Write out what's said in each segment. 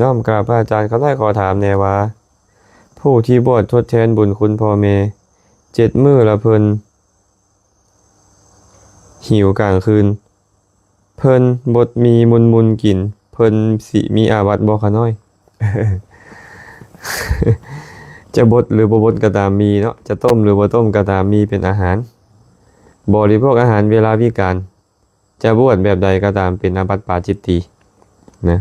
ນ້ອມກາບພະອາຈານ ຂ້ານ້ອຍຂໍຖາມແດ່ວ່າ ຜູ້ທີ່ບວດທົດແທນບຸນຄຸນພໍ່ແມ່ເຈັດມື້ ລະເພິ່ນຫິວກາງຄືນ ເພິ່ນບົດໝີ່ມຸນໆກິນ ເພິ່ນຊິມີອາບັດບໍ່ຂະນ້ອຍ? ຈະບົດຫຼືບໍ່ບົດກໍຕາມໝີ່ເນາະ ຈະຕົ້ມຫຼືບໍ່ຕົ້ມກໍຕາມໝີ່ເປັນອາຫານ ບໍລິໂພກອາຫານເວລາວິການ ຈະບວດແບບໃດກໍຕາມເປັນອາບັດປາຈິດຕີນະ.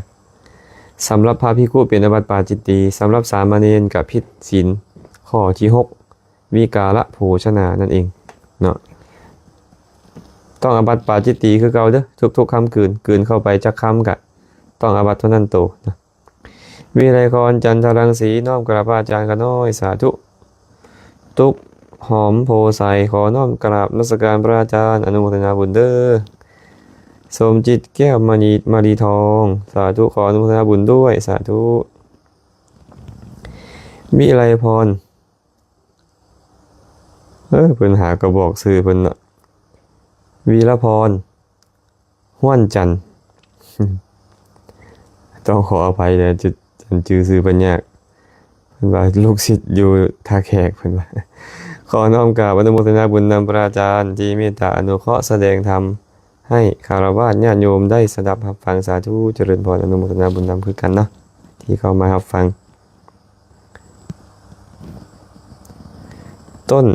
ສຳລັບພະພິກຂຸເປັນອາບັດປາຈິດຕີ ສຳລັບສາມະເນນກໍຜິດສິນຂໍ້ທີຫົກ ວິກາລະໂພຊະນານັ້ນເອງເນາະ. ຕ້ອງອາບັດປາຈິດຕີຄືເກົ່າເດີ້ ທຸກໆຄ່ຳຄືນ ກືນເຂົ້າໄປຈັກຄຳກະຕ້ອງອາບັດເທົ່ານັ້ນໂຕນະ. ວິໄລພອນ ຈັນທະລັງສີ ນ້ອມກາບພະອາຈານຂ້ານ້ອຍ ສາທຸ. ຕຸກ ຫອມໂພໄຊ ຂໍນ້ອມກາບນະມັດສະການພະອາຈານ ອະນຸໂມທະນາບຸນເດີ້. ສົມຈິດ ແກ້ວມະນີ ມະລີທອງ ສາທຸ ຂໍອະນຸໂມທະນາບຸນດ້ວຍ ສາທຸ. ວິໄລພອນ ເອີ ເພິ່ນຫາກະບອກຊື່ເພິ່ນເນາະ ວີລະພອນ ຫ້ວນຈັນ ຕ້ອງຂໍອະໄພເດີ ຈະ ຈັ່ງຈື່ຊື່ເພິ່ນຍາກ ເພິ່ນວ່າລູກສິດຢູ່ທ່າແຂກ ເພິ່ນວ່າ. ຂໍນ້ອມກາບອະນຸໂມທະນາບຸນນຳພະອາຈານທີ່ເມດຕາອະນຸເຄາະສະແດງທຳ ໃຫ້ຄາລະວາດຍາດໂຍມໄດ້ສະດັບຮັບຟັງ ສາທຸ ຈະເລີນພອນ ອະນຸໂມທະນາບຸນນຳຄືກັນເນາະ ທີ່ເຂົ້າມາຮັບຟັງ. ຕົ້ນ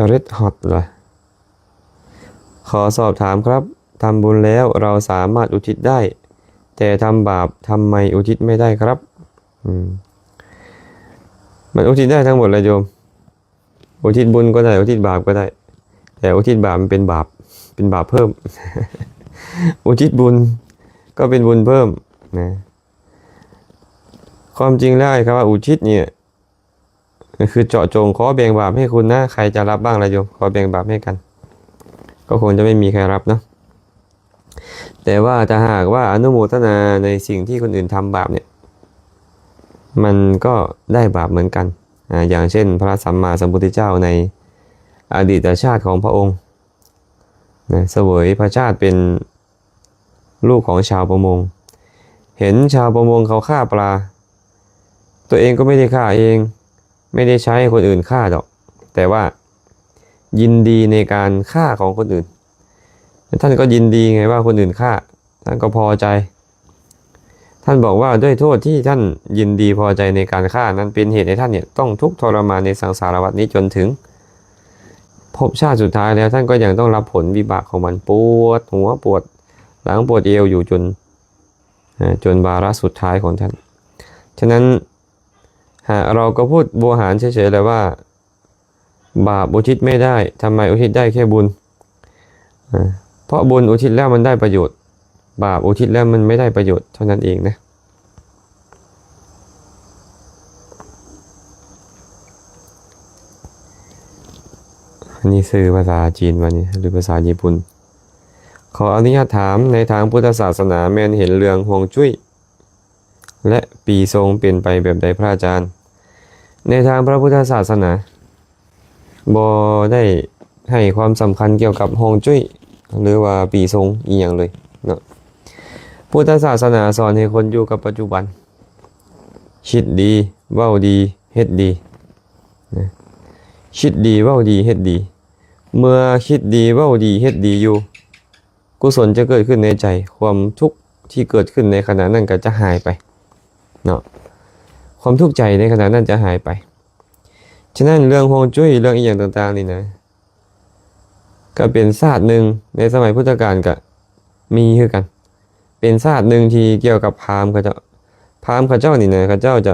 ເຣັດຮອດລະ ຂໍສອບຖາມຄັບ ທຳບຸນແລ້ວເຮົາສາມາດອຸທິດໄດ້ ແຕ່ທຳບາບທຳໄມອຸທິດໄມ່ໄດ້ຄັບ? ອືມ ມັນອຸທິດໄດ້ທັງໝົດແຫຼະໂຍມ ອຸທິດບຸນກໍໄດ້ ອຸທິດບາບກໍໄດ້ ແຕ່ອຸທິດບາບມັນເປັນບາບ ເປັນບາບເພີ່ມ ອຸທິດບຸນກໍເປັນບຸນເພີ່ມນະ. ຄວາມຈິງແລ້ວ ໄອ້ຄຳວ່າອຸທິດນີ້ ກໍຄືເຈາະຈົງ ຂໍແບ່ງບາບໃຫ້ຄຸນນະ ໃຄຈະຮັບບ້າງລະໂຍມ ຂໍແບ່ງບາບໃຫ້ກັນ ກໍຄົງຈະໄມ່ມີໃຄຮັບເນາະ. ແຕ່ວ່າຖ້າຫາກວ່າອະນຸໂມທະນາໃນສິ່ງທີ່ຄົນອື່ນທຳບາບນີ້ ມັນກໍໄດ້ບາບເໝືອນກັນ. ອາ ຢ່າງເຊັ່ນ ພະສຳມາສຳພຸດທະເຈົ້າໃນອະດີດຕະຊາດຂອງພະອົງນະ ສະເຫວີຍພະຊາດເປັນລູກຂອງຊາວປະມົງ ເຫັນຊາວປະມົງເຂົາຂ້າປາ ຕົວເອງກໍໄມ່ໄດ້ຂ້າເອງ ໄມ່ໄດ້ໃຊ້ໃຫ້ຄົນອື່ນຂ້າດອກ ແຕ່ວ່າຍິນດີໃນການຂ້າຂອງຄົນອື່ນ. ທ່ານກໍຍິນດີໄງວ່າຄົນອື່ນຂ້າ ທ່ານກໍພໍໃຈ. ທ່ານບອກວ່າດ້ວຍໂທດທີ່ທ່ານຍິນດີພໍໃຈໃນການຂ້ານັ້ນ ເປັນເຫດໃຫ້ທ່ານເນຍຕ້ອງທຸກທໍລະມານໃນສັງສາລະວັດນີ້ຈົນເຖິງພົບຊາດສຸດທ້າຍແລ້ວ ທ່ານກໍຍັງຕ້ອງຮັບຜົນວິບາກຂອງມັນ ປວດຫົວ ປວດຫຼັງ ປວດເອວຢູ່ຈົນ ເອີ ຈົນວາລະສຸດທ້າຍຂອງທ່ານ. ສະນັ້ນ ຫາ ເຮົາກໍພູດໂວຫານເສີຍໆແຫຼະວ່າ ບາບອຸທິດໄມ່ໄດ້ ທຳໄມອຸທິດໄດ້ແຄ່ບຸນ? ເພາະບຸນອຸທິດແລ້ວມັນໄດ້ປະໂຫຍດ ບາບອຸທິດແລ້ວມັນໄມ່ໄດ້ປະໂຫຍດເທົ່ານັ້ນເອງນະ. ອັນນີ້ຊື່ພາສາຈີນວ່ານີ້ ຫຼືພາສາຍີ່ປຸ່ນ? ຂໍອະນຸຍາດຖາມ ໃນທາງພຸດທະສາສະໜາແມ່ນເຫັນເລື່ອງຮວງຈຸ້ຍ ແລະ ປີຊົງເປັນໄປແບບໃດພະອາຈານ? ໃນທາງພະພຸດທະສາສະໜາ ບໍ່ໄດ້ໃຫ້ຄວາມສຳຄັນກ່ຽວກັບຮວງຈຸ້ຍ ຫຼືວ່າປີຊົງອີ່ຫຍັງເລີຍເນາະ. ພຸດທະສາສະໜາສອນໃຫ້ຄົນຢູ່ກັບປັດຈຸບັນ ຄິດດີ ເວົ້າດີ ເຮັດດີນະ ຄິດດີ ເວົ້າດີ ເຮັດດີ. ເມື່ອຄິດດີ ເວົ້າດີ ເຮັດດີຢູ່ ກຸສົນຈະເກີດຂຶ້ນໃນໃຈ ຄວາມທຸກທີ່ເກີດຂຶ້ນໃນຂະນະນັ້ນກໍຈະຫາຍໄປເນາະ ຄວາມທຸກໃຈໃນຂະນະນັ້ນຈະຫາຍໄປ. ສະນັ້ນເລື່ອງຮວງຈຸ້ຍ ເລື່ອງອີ່ຫຍັງຕ່າງໆນີ້ນະ ກໍເປັນສາດໜຶ່ງ ໃນສະໄໝພຸດທະການກໍມີຄືກັນ ເປັນສາດໜຶ່ງທີ່ກ່ຽວກັບພາມເຂົາເຈົ້າ. ພາມເຂົາເຈົ້ານີ້ນະ ເຂົາເຈົ້າຈະ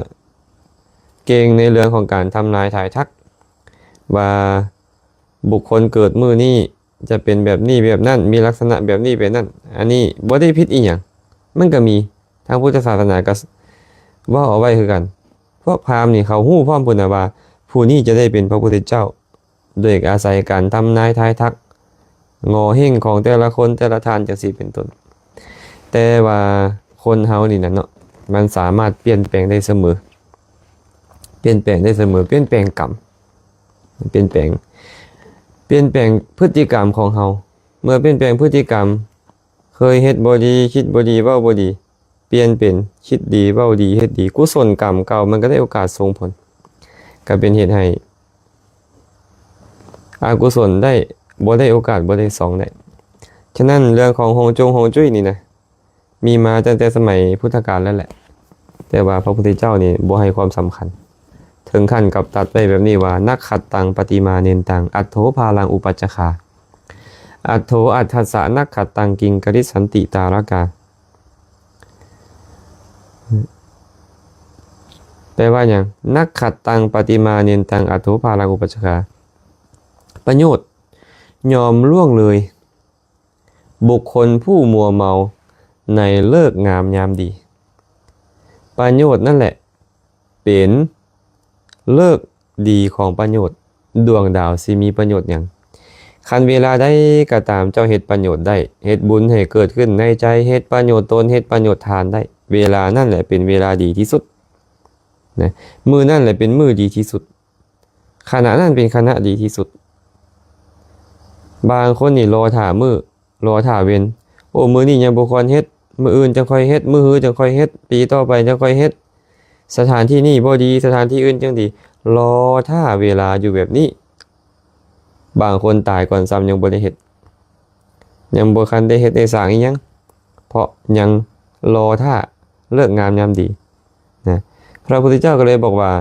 ເກັ່ງໃນເລື່ອງຂອງການທຳນາຍທາຍທັກ ວ່າບຸກຄົນເກີດມື້ນີ້ ຈະເປັນແບບນີ້ແບບນັ້ນ ມີລັກສະນະແບບນີ້ແບບນັ້ນ. ອັນນີ້ບໍ່ໄດ້ຜິດອີ່ຫຍັງ ມັນກໍມີ ທາງພຸດທະສາສະໜາກໍເວົ້າເອົາໄວ້ຄືກັນ. ພວກພາມນີ້ເຂົາຮູ້ພ້ອມພຸ້ນນະວ່າ ຜູ້ນີ້ຈະໄດ້ເປັນພະພຸດທະເຈົ້າ ໂດຍອາໄສການທຳນາຍທາຍທັກ ງໍເຮັງຂອງແຕ່ລະຄົນແຕ່ລະທ່ານ ຈັ່ງຊີ້ເປັນຕົ້ນ. ແຕ່ວ່າຄົນເຮົານີ້ນະເນາະ ມັນສາມາດປ່ຽນແປງໄດ້ສະເໝີ ປ່ຽນແປງໄດ້ສະເໝີ ປ່ຽນແປງກຳ ປ່ຽນແປງ ປ່ຽນແປງພຶດຕິກຳຂອງເຮົາ. ເມື່ອປ່ຽນແປງພຶດຕິກຳ ເຄີຍເຮັດບໍ່ດີ ຄິດບໍ່ດີ ເວົ້າບໍ່ດີ ໄປ ປ່ຽນເປັນຄິດດີ ເວົ້າດີ ເຮັດດີ ກຸສົນກຳເກົ່າມັນກໍໄດ້ໂອກາດສົ່ງຜົນ ກໍເປັນເຫດໃຫ້ອະກຸສົນໄດ້ ບໍ່ໄດ້ໂອກາດ ບໍ່ໄດ້ຊ່ອງໄດ້. ສະນັ້ນເລື່ອງຂອງຮວງຈົງຮວງຈຸ້ຍນີ້ນະ ມີມາຕັ້ງແຕ່ສະໄໝພຸດທະການແລ້ວແຫຼະ ແຕ່ວ່າພະພຸດທະເຈົ້ານີ້ບໍ່ໃຫ້ຄວາມສຳຄັນ ເຖິງຂັ້ນກັບຕັດໄວ້ແບບນີ້ວ່າ ນັກຂັດຕັງປະຕິມາເນນຕັງ ອັດໂທພາລັງອຸປັດຈະຄາ ອັດໂທອັດທັດສະນັກຂັດຕັງກິງກະລິດສັນຕິຕາລະກາ. ແປວ່າຫຍັງ? ນັກຂັດຕັງປະຕິມາເນນຕັງ ອັດໂທພາລັງອຸປັດຈະຄາ ປະໂຫຍດຍອມລ່ວງເລີຍ ບຸກຄົນຜູ້ມົວເມົາໃນເລີກງາມຍາມດີ. ປະໂຫຍດນັ້ນແຫຼະເປັນເລີກດີຂອງປະໂຫຍດ. ດວງດາວຊິມີປະໂຫຍດຫຍັງ? ຄັນເວລາໃດກໍຕາມເຈົ້າເຮັດປະໂຫຍດໄດ້ ເຮັດບຸນໃຫ້ເກີດຂຶ້ນໃນໃຈ ເຮັດປະໂຫຍດຕົນ ເຮັດປະໂຫຍດທ່ານໄດ້ ເວລານັ້ນແຫຼະເປັນເວລາດີທີ່ສຸດນະ ມື້ນັ້ນແຫຼະເປັນມື້ດີທີ່ສຸດ ຂະນະນັ້ນເປັນຂະນະດີທີ່ສຸດ. ບາງຄົນນີ້ລໍຖ້າມື້ ລໍຖ້າເວັນ ໂອ້ ມື້ນີ້ຍັງບໍ່ຄວນເຮັດ ມື້ອື່ນຈັ່ງຄ່ອຍເຮັດ ມື້ຮືຈັ່ງຄ່ອຍເຮັດ ປີຕໍ່ໄປຈັ່ງຄ່ອຍເຮັດ ສະຖານທີ່ນີ້ບໍ່ດີ ສະຖານທີ່ອື່ນຈັ່ງດີ ລໍຖ້າເວລາຢູ່ແບບນີ້. ບາງຄົນຕາຍກ່ອນຊ້ຳຍັງບໍ່ໄດ້ເຮັດ ຍັງບໍ່ທັນໄດ້ເຮັດໄດ້ສ້າງອີ່ຫຍັງ ເພາະຍັງລໍຖ້າເລີກງາມຍາມດີນະ. ພະພຸດທະເຈົ້າກໍເລີຍບອກວ່າ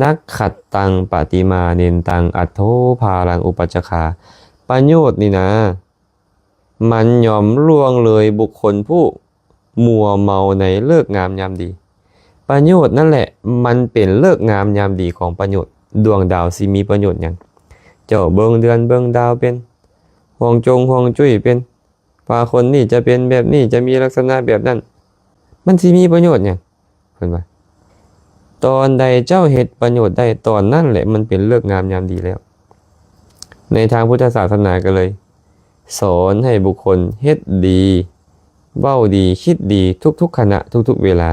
ນັກຂັດຕັງປະຕິມາເນນຕັງ ອັດໂທພາລັງອຸປັດຈະຄາ ປະໂຫຍດນີ້ນະ ມັນຍອມລ່ວງເລີຍບຸກຄົນຜູ້ມົວເມົາໃນເລີກງາມຍາມດີ. ປະໂຫຍດນັ້ນແຫຼະ ມັນເປັນເລີກງາມຍາມດີຂອງປະໂຫຍດ. ດວງດາວຊິມີປະໂຫຍດຫຍັງ? ເຈົ້າເບິ່ງເດືອນເບິ່ງດາວເປັນ ຮວງຈົງຮວງຈຸ້ຍເປັນ ວ່າຄົນນີ້ຈະເປັນແບບນີ້ ຈະມີລັກສະນະແບບນັ້ນ ມັນຊິມີປະໂຫຍດຫຍັງ? ເພິ່ນວ່າ ຕອນໃດເຈົ້າເຮັດປະໂຫຍດໄດ້ ຕອນນັ້ນແຫຼະມັນເປັນເລີກງາມຍາມດີແລ້ວ. ໃນທາງພຸດທະສາສະໜາກໍເລີຍສອນໃຫ້ບຸກຄົນເຮັດດີ ເວົ້າດີ ຄິດດີ ທຸກໆຂະນະ ທຸກໆເວລາ.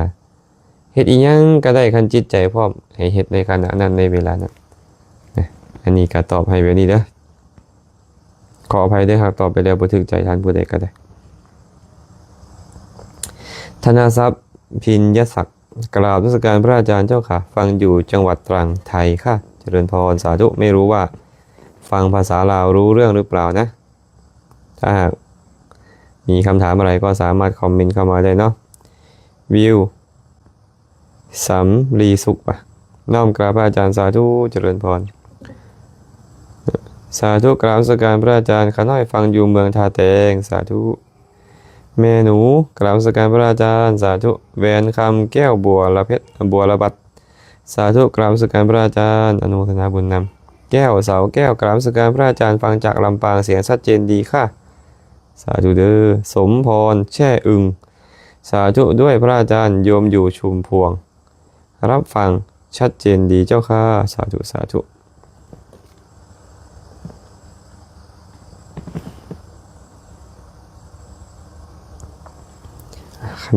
ເຮັດອີ່ຫຍັງກໍໄດ້ ຄັນຈິດໃຈພ້ອມ ໃຫ້ເຮັດໃນຂະນະນັ້ນ ໃນເວລານັ້ນນະ. ອັນນີ້ກໍຕອບໃຫ້ແບບນີ້ເດີ. ຂໍອະໄພເດີ ຫາກຕອບໄປແລ້ວບໍ່ຖືກໃຈທ່ານຜູ້ໃດກໍໄດ້. ທະນະສັບ ພິນຍະສັກ ກາບນະມັດສະການພະອາຈານເຈົ້າຄ່ະ ຟັງຢູ່ຈັງຫວັດຕຣັງ ໄທຄ່ະ. ຈະເລີນພອນ ສາທຸ. ໄມ່ຮູ້ວ່າຟັງພາສາລາວຮູ້ເລື່ອງຫຼືເປົ່ານະ? ຖ້າຫາກມີຄຳຖາມອະໄລກໍສາມາດຄອມເມັນເຂົ້າມາໄດ້ເນາະ. ວິວ ສຳລີສຸກປະ ນ້ອມກາບພະອາຈານ ສາທຸ ຈະເລີນພອນ. ສາທຸ ກາບນະມັດສະການພະອາຈານ ຂ້ານ້ອຍຟັງຢູ່ເມືອງທ່າແຕງ ສາທຸ. ແມ່ໜູ ກາບນະມັດສະການພະອາຈານ ສາທຸ. ແຫວນຄຳແກ້ວ ບົວລະເພັດ ບົວລະບັດ ສາທຸ ກາບນະມັດສະການພະອາຈານ ອະນຸໂມທະນາບຸນນຳ. ແກ້ວ ເສົາແກ້ວ ກາບນະມັດສະການພະອາຈານ ຟັງຈາກລຳປາງ ສຽງຊັດເຈນດີຄ່ະ. ສາທຸເດີ. ສົມພອນ ແຊ່ອຶງ ສາທຸດ້ວຍພະອາຈານ ໂຍມຢູ່ຊຸມພວງ ຮັບຟັງຊັດເຈນດີເຈົ້າຄ່ະ. ສາທຸ ສາທຸ.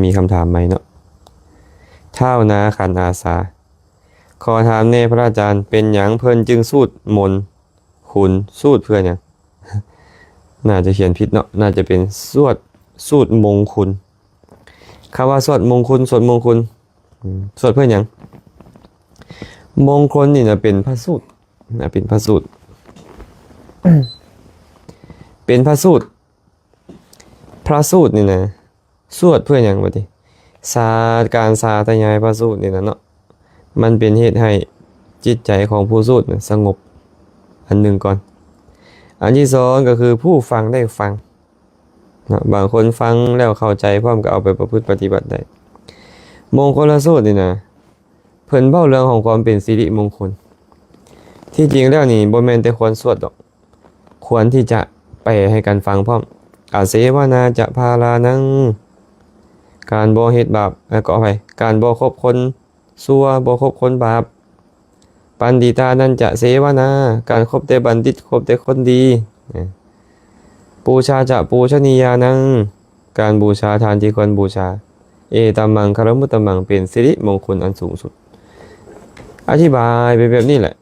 ມີຄຳຖາມໃໝ່ເນາະ. ທ້າວນາຂັນອາສາ ຂໍຖາມແດ່ພະອາຈານ ເປັນຫຍັງເພິ່ນຈຶ່ງສູດມົນຄຸນ? ສູດເພື່ອຫຍັງ? ໜ້າຈະຂຽນຜິດເນາະ ໜ້າຈະເປັນສວດ ສູດມົງຄຸນ. ຄຳວ່າສວດມົງຄຸນ ສວດມົງຄຸນ ອືມ ສວດເພື່ອຫຍັງ? ມົງຄຸນນີ້ນະ ເປັນພະສູດນະ ເປັນພະສູດ ເປັນພະສູດ. ພະສູດນີ້ນະ ສວດເພື່ອຫຍັງບັດນີ້? ສາ ການສາທະຍາຍພະສູດນີ້ນະເນາະ ມັນເປັນເຫດໃຫ້ຈິດໃຈຂອງຜູ້ສູດນະສະຫງົບ ອັນໜຶ່ງກ່ອນ. ອັນທີສອງກໍຄືຜູ້ຟັງໄດ້ຟັງເນາະ ບາງຄົນຟັງແລ້ວເຂົ້າໃຈພ້ອມ ກໍເອົາໄປປະພຶດປະຕິບັດໄດ້. ມົງຄົນລະສູດນີ້ນະ ເພິ່ນເວົ້າເລື່ອງຂອງຄວາມເປັນສິລິມົງຄົນ. ທີ່ຈິງແລ້ວນີ້ ບໍ່ແມ່ນແຕ່ຄວນສວດດອກ ຄວນທີ່ຈະແປໃຫ້ກັນຟັງພ້ອມ. ອະເສວະນາຈະພາລານັງ ການບໍ່ເຮັດບາບ ເອີ ຂໍອະໄພ ການບໍ່ຄົບຄົນຊົ່ວ ບໍ່ຄົບຄົນບາບ. ປັນດິຕານັນຈະເສວະນາ ການຄົບແຕ່ບັນດິດ ຄົບແຕ່ຄົນດີ. ປູຊາຈະປູຊະນີຍານັງ ການບູຊາທານທີ່ຄວນບູຊາ. ເອຕັມມັງຄະລະມຸດຕະມັງ ເປັນສິລິມົງຄົນອັນສູງສຸດ. ອະທິບາຍໄປແບບນີ້ແຫຼະ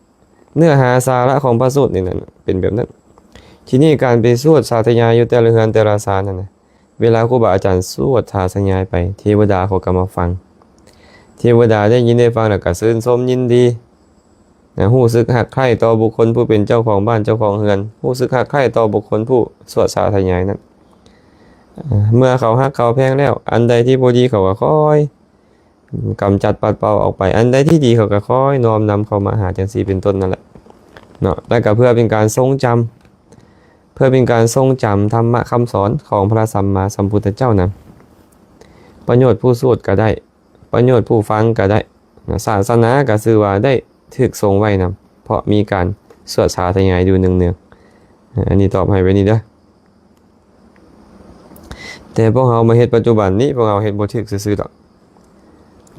ເນື້ອຫາສາລະຂອງພະສູດນີ້ນະ ເປັນແບບນັ້ນ. ທີນີ້ການໄປສວດສາທະຍາຍຢູ່ແຕ່ລະເຮືອນແຕ່ລະຊານນັ້ນນະ ເວລາຄູບາອາຈານສວດສາທະຍາຍໄປ ເທວະດາເຂົາກໍມາຟັງ. ເທວະດາໄດ້ຍິນໄດ້ຟັງແລ້ວກໍຊື່ນຊົມຍິນດີ ນະ, ຮູ້ສຶກຮັກໃຄ່ຕໍ່ບຸກຄົນຜູ້ເປັນເຈົ້າຂອງບ້ານເຈົ້າຂອງເຮືອນ, ຮູ້ສຶກຮັກໃຄ່ຕໍ່ບຸກຄົນຜູ້ສວດສາທະຍາຍນັ້ນ. ເມື່ອເຂົາຮັກເຂົາແພງແລ້ວ, ອັນໃດທີ່ບໍ່ດີເຂົາກໍຄ່ອຍກຳຈັດປັດເປົ່າອອກໄປ, ອັນໃດທີ່ດີເຂົາກໍຄ່ອຍນ້ອມນຳເຂົ້າມາຫາ ຈັ່ງຊີ້ເປັນຕົ້ນນັ້ນແຫຼະເນາະ. ແລ້ວກໍເພື່ອເປັນການຊົງຈຳ, ເພື່ອເປັນການຊົງຈຳທຳມະຄຳສອນຂອງພະສຳມາສຳພຸດທະເຈົ້ານຳ, ປະໂຫຍດຜູ້ສວດກໍໄດ້ ປະໂຫຍດຜູ້ຟັງກໍໄດ້ນະ, ສາສະໜາກໍຊື່ວ່າໄດ້ຖືກຊົງໄວ້ນຳ ເພາະມີການສວດສາທະຍາຍຢູ່ເນືອງໆ. ອັນນີ້ຕອບໃຫ້ໄວ້ນີ້ເດີ. ແຕ່ພວກເຮົາມາເຮັດປັດຈຸບັນນີ້ ພວກເຮົາເຮັດບໍ່ຖືກຊື່ໆດອກ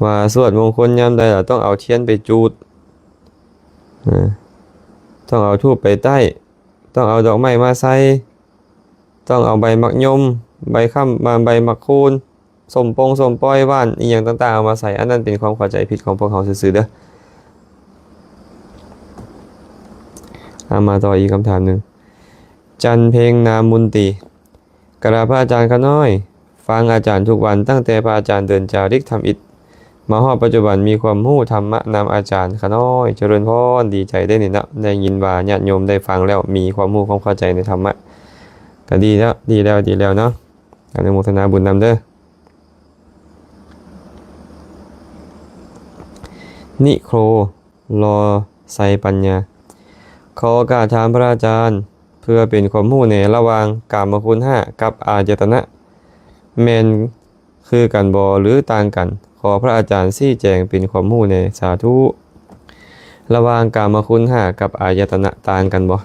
ວ່າສວດມົງຄົນຍາມໃດລະ ຕ້ອງເອົາທຽນໄປຈູດ, ຕ້ອງເອົາທູບໄປໄຕ້, ຕ້ອງເອົາດອກໄມ້ມາໃສ່, ຕ້ອງເອົາໃບໝາກຍົມ, ໃບຄ້ຳ, ໃບໝາກຄູນ, ສົ້ມປົງສົ້ມປ່ອຍຫວານ ອີ່ຫຍັງຕ່າງໆ ເອົາມາໃສ່. ອັນນັ້ນເປັນຄວາມເຂົ້າໃຈຜິດຂອງພວກເຮົາຊື່ໆເດີ. ເອົາ ມາຕໍ່ອີກຄຳຖາມໜຶ່ງ. ຈັນເພັງ ນາມມຸນຕີ. ກະລາບພະອາຈານຂ້ານ້ອຍ ຟັງອາຈານທຸກວັນ ຕັ້ງແຕ່ພະອາຈານເດີນຈາລິກທຳອິດ ມາຮອດປັດຈຸບັນ ມີຄວາມຮູ້ທຳມະນຳອາຈານຂ້ານ້ອຍ. ຈະເລີນພອນ, ດີໃຈເດ້ນີ້ເນາະ, ໄດ້ຍິນວ່າຍາດໂຍມໄດ້ຟັງແລ້ວ ມີຄວາມຮູ້ຄວາມເຂົ້າໃຈໃນທຳມະ ກໍດີແລ້ວ, ດີແລ້ວ, ດີແລ້ວເນາະ. ອະນຸໂມທະນາບຸນນຳເດີ. ນິໂຄ ລໍໄຊປັນຍາ. ຂໍໂອກາດຖາມພະອາຈານ ເພື່ອເປັນຄວາມຮູ້ແດ່, ລະຫວ່າງກາມະຄຸນຫ້າກັບອາຍະຕະນະ ແມ່ນຄືກັນບໍ່ ຫຼື ຕ່າງກັນ? ຂໍພະອາຈານຊີ້ແຈງເປັນຄວາມຮູ້ແດ່. ສາທຸ. ລະຫວ່າງກາມະຄຸນຫ້າກັບອາຍະຕະນະຕ່າງກັນບໍ່?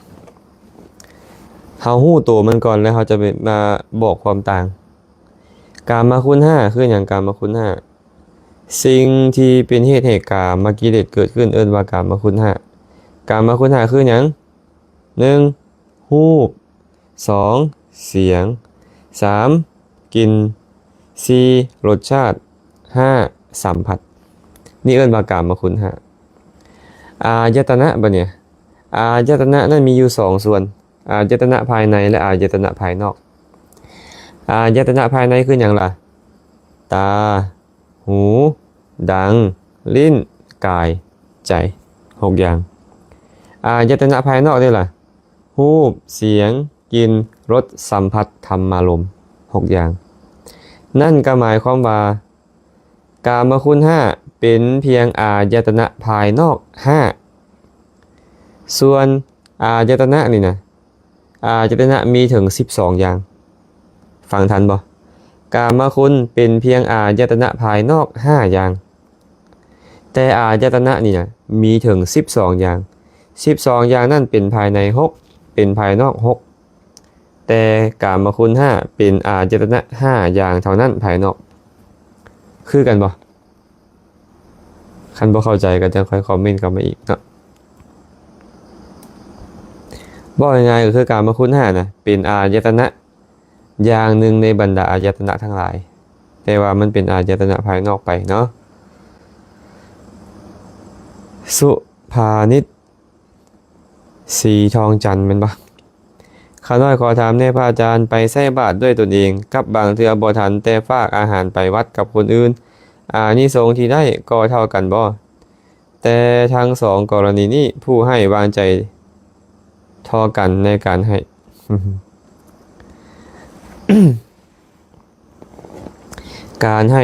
ເຮົາຮູ້ໂຕມັນກ່ອນ ແລ້ວເຮົາຈະໄປມາບອກຄວາມຕ່າງ. ກາມະຄຸນຫ້າຄືຫຍັງ? ກາມະຄຸນຫ້າ ສິ່ງທີ່ເປັນເຫດໃຫ້ກາມະກິເລດເກີດຂຶ້ນ ເອີ້ນວ່າກາມະຄຸນຫ້າ. ກາມະຄຸນຫ້າຄືຫຍັງ? ໜຶ່ງ ຮູບ, ສອງ ສຽງ, ສາມ ກິ່ນ, ສີ່ ລົດຊາດ, ຫ້າ ສຳຜັດ. ນີ້ເອີ້ນວ່າກາມະຄຸນຫ້າ. ອາຍະຕະນະ ບັດນີ້ ອາຍະຕະນະນັ້ນມີຢູ່ສອງສ່ວນ, ອາຍະຕະນະພາຍໃນ ແລະ ອາຍະຕະນະພາຍນອກ. ອາຍະຕະນະພາຍໃນຄືຫຍັງລະ? ຕາ, ຫູ, ດັງ, ລີ້ນ, ກາຍ, ໃຈ ຫົກຢ່າງ. ອາຍະຕະນະພາຍນອກເດລະ? ຮູບ, ສຽງ, ກິ່ນ, ລົດ, ສຳຜັດ, ທຳມາລົມ ຫົກຢ່າງ. ນັ້ນກໍໝາຍຄວາມວ່າ ກາມະຄຸນຫ້າເປັນພຽງອາຍະຕະນະພາຍນອກຫ້າ. ສ່ວນອາຍະຕະນະນີ້ນະ, ອາຍະຕະນະມີເຖິງສິບສອງຢ່າງ. ຟັງທັນບໍ່? ກາມະຄຸນເປັນພຽງອາຍະຕະນະພາຍນອກຫ້າຢ່າງ, ແຕ່ອາຍະຕະນະນີ້ນະ ມີເຖິງສິບສອງຢ່າງ. ສິບສອງຢ່າງນັ້ນເປັນພາຍໃນຫົກ, ເປັນພາຍນອກຫົກ. ແຕ່ກາມະຄຸນຫ້າເປັນອາຍະຕະນະຫ້າຢ່າງເທົ່ານັ້ນພາຍນອກ. ຄືກັນບໍ່? ຄັນບໍ່ເຂົ້າໃຈກໍຈັ່ງຄ່ອຍຄອມເມັນເຂົ້າມາອີກເນາະ. ເວົ້າງ່າຍໆກໍຄືກາມະຄຸນຫ້ານະ ເປັນອາຍະຕະນະຢ່າງໜຶ່ງໃນບັນດາອາຍະຕະນະທັງຫຼາຍ, ແຕ່ວ່າມັນເປັນອາຍະຕະນະພາຍນອກໄປເນາະ. ສຸພານິດ ສີທອງຈັນ ແມ່ນບໍ່? ຂ້ານ້ອຍຂໍຖາມແດ່ພະອາຈານ, ໄປໃສ່ບາດດ້ວຍຕົນເອງ ກັບບາງເທື່ອບໍ່ທັນແຕ່ຝາກອາຫານໄປວັດກັບຄົນອື່ນ, ອານິສົງທີ່ໄດ້ກໍເທົ່າກັນບໍ່? ແຕ່ທັງສອງກໍລະນີນີ້ ຜູ້ໃຫ້ວາງໃຈທໍ່ກັນໃນການໃຫ້. ການໃຫ້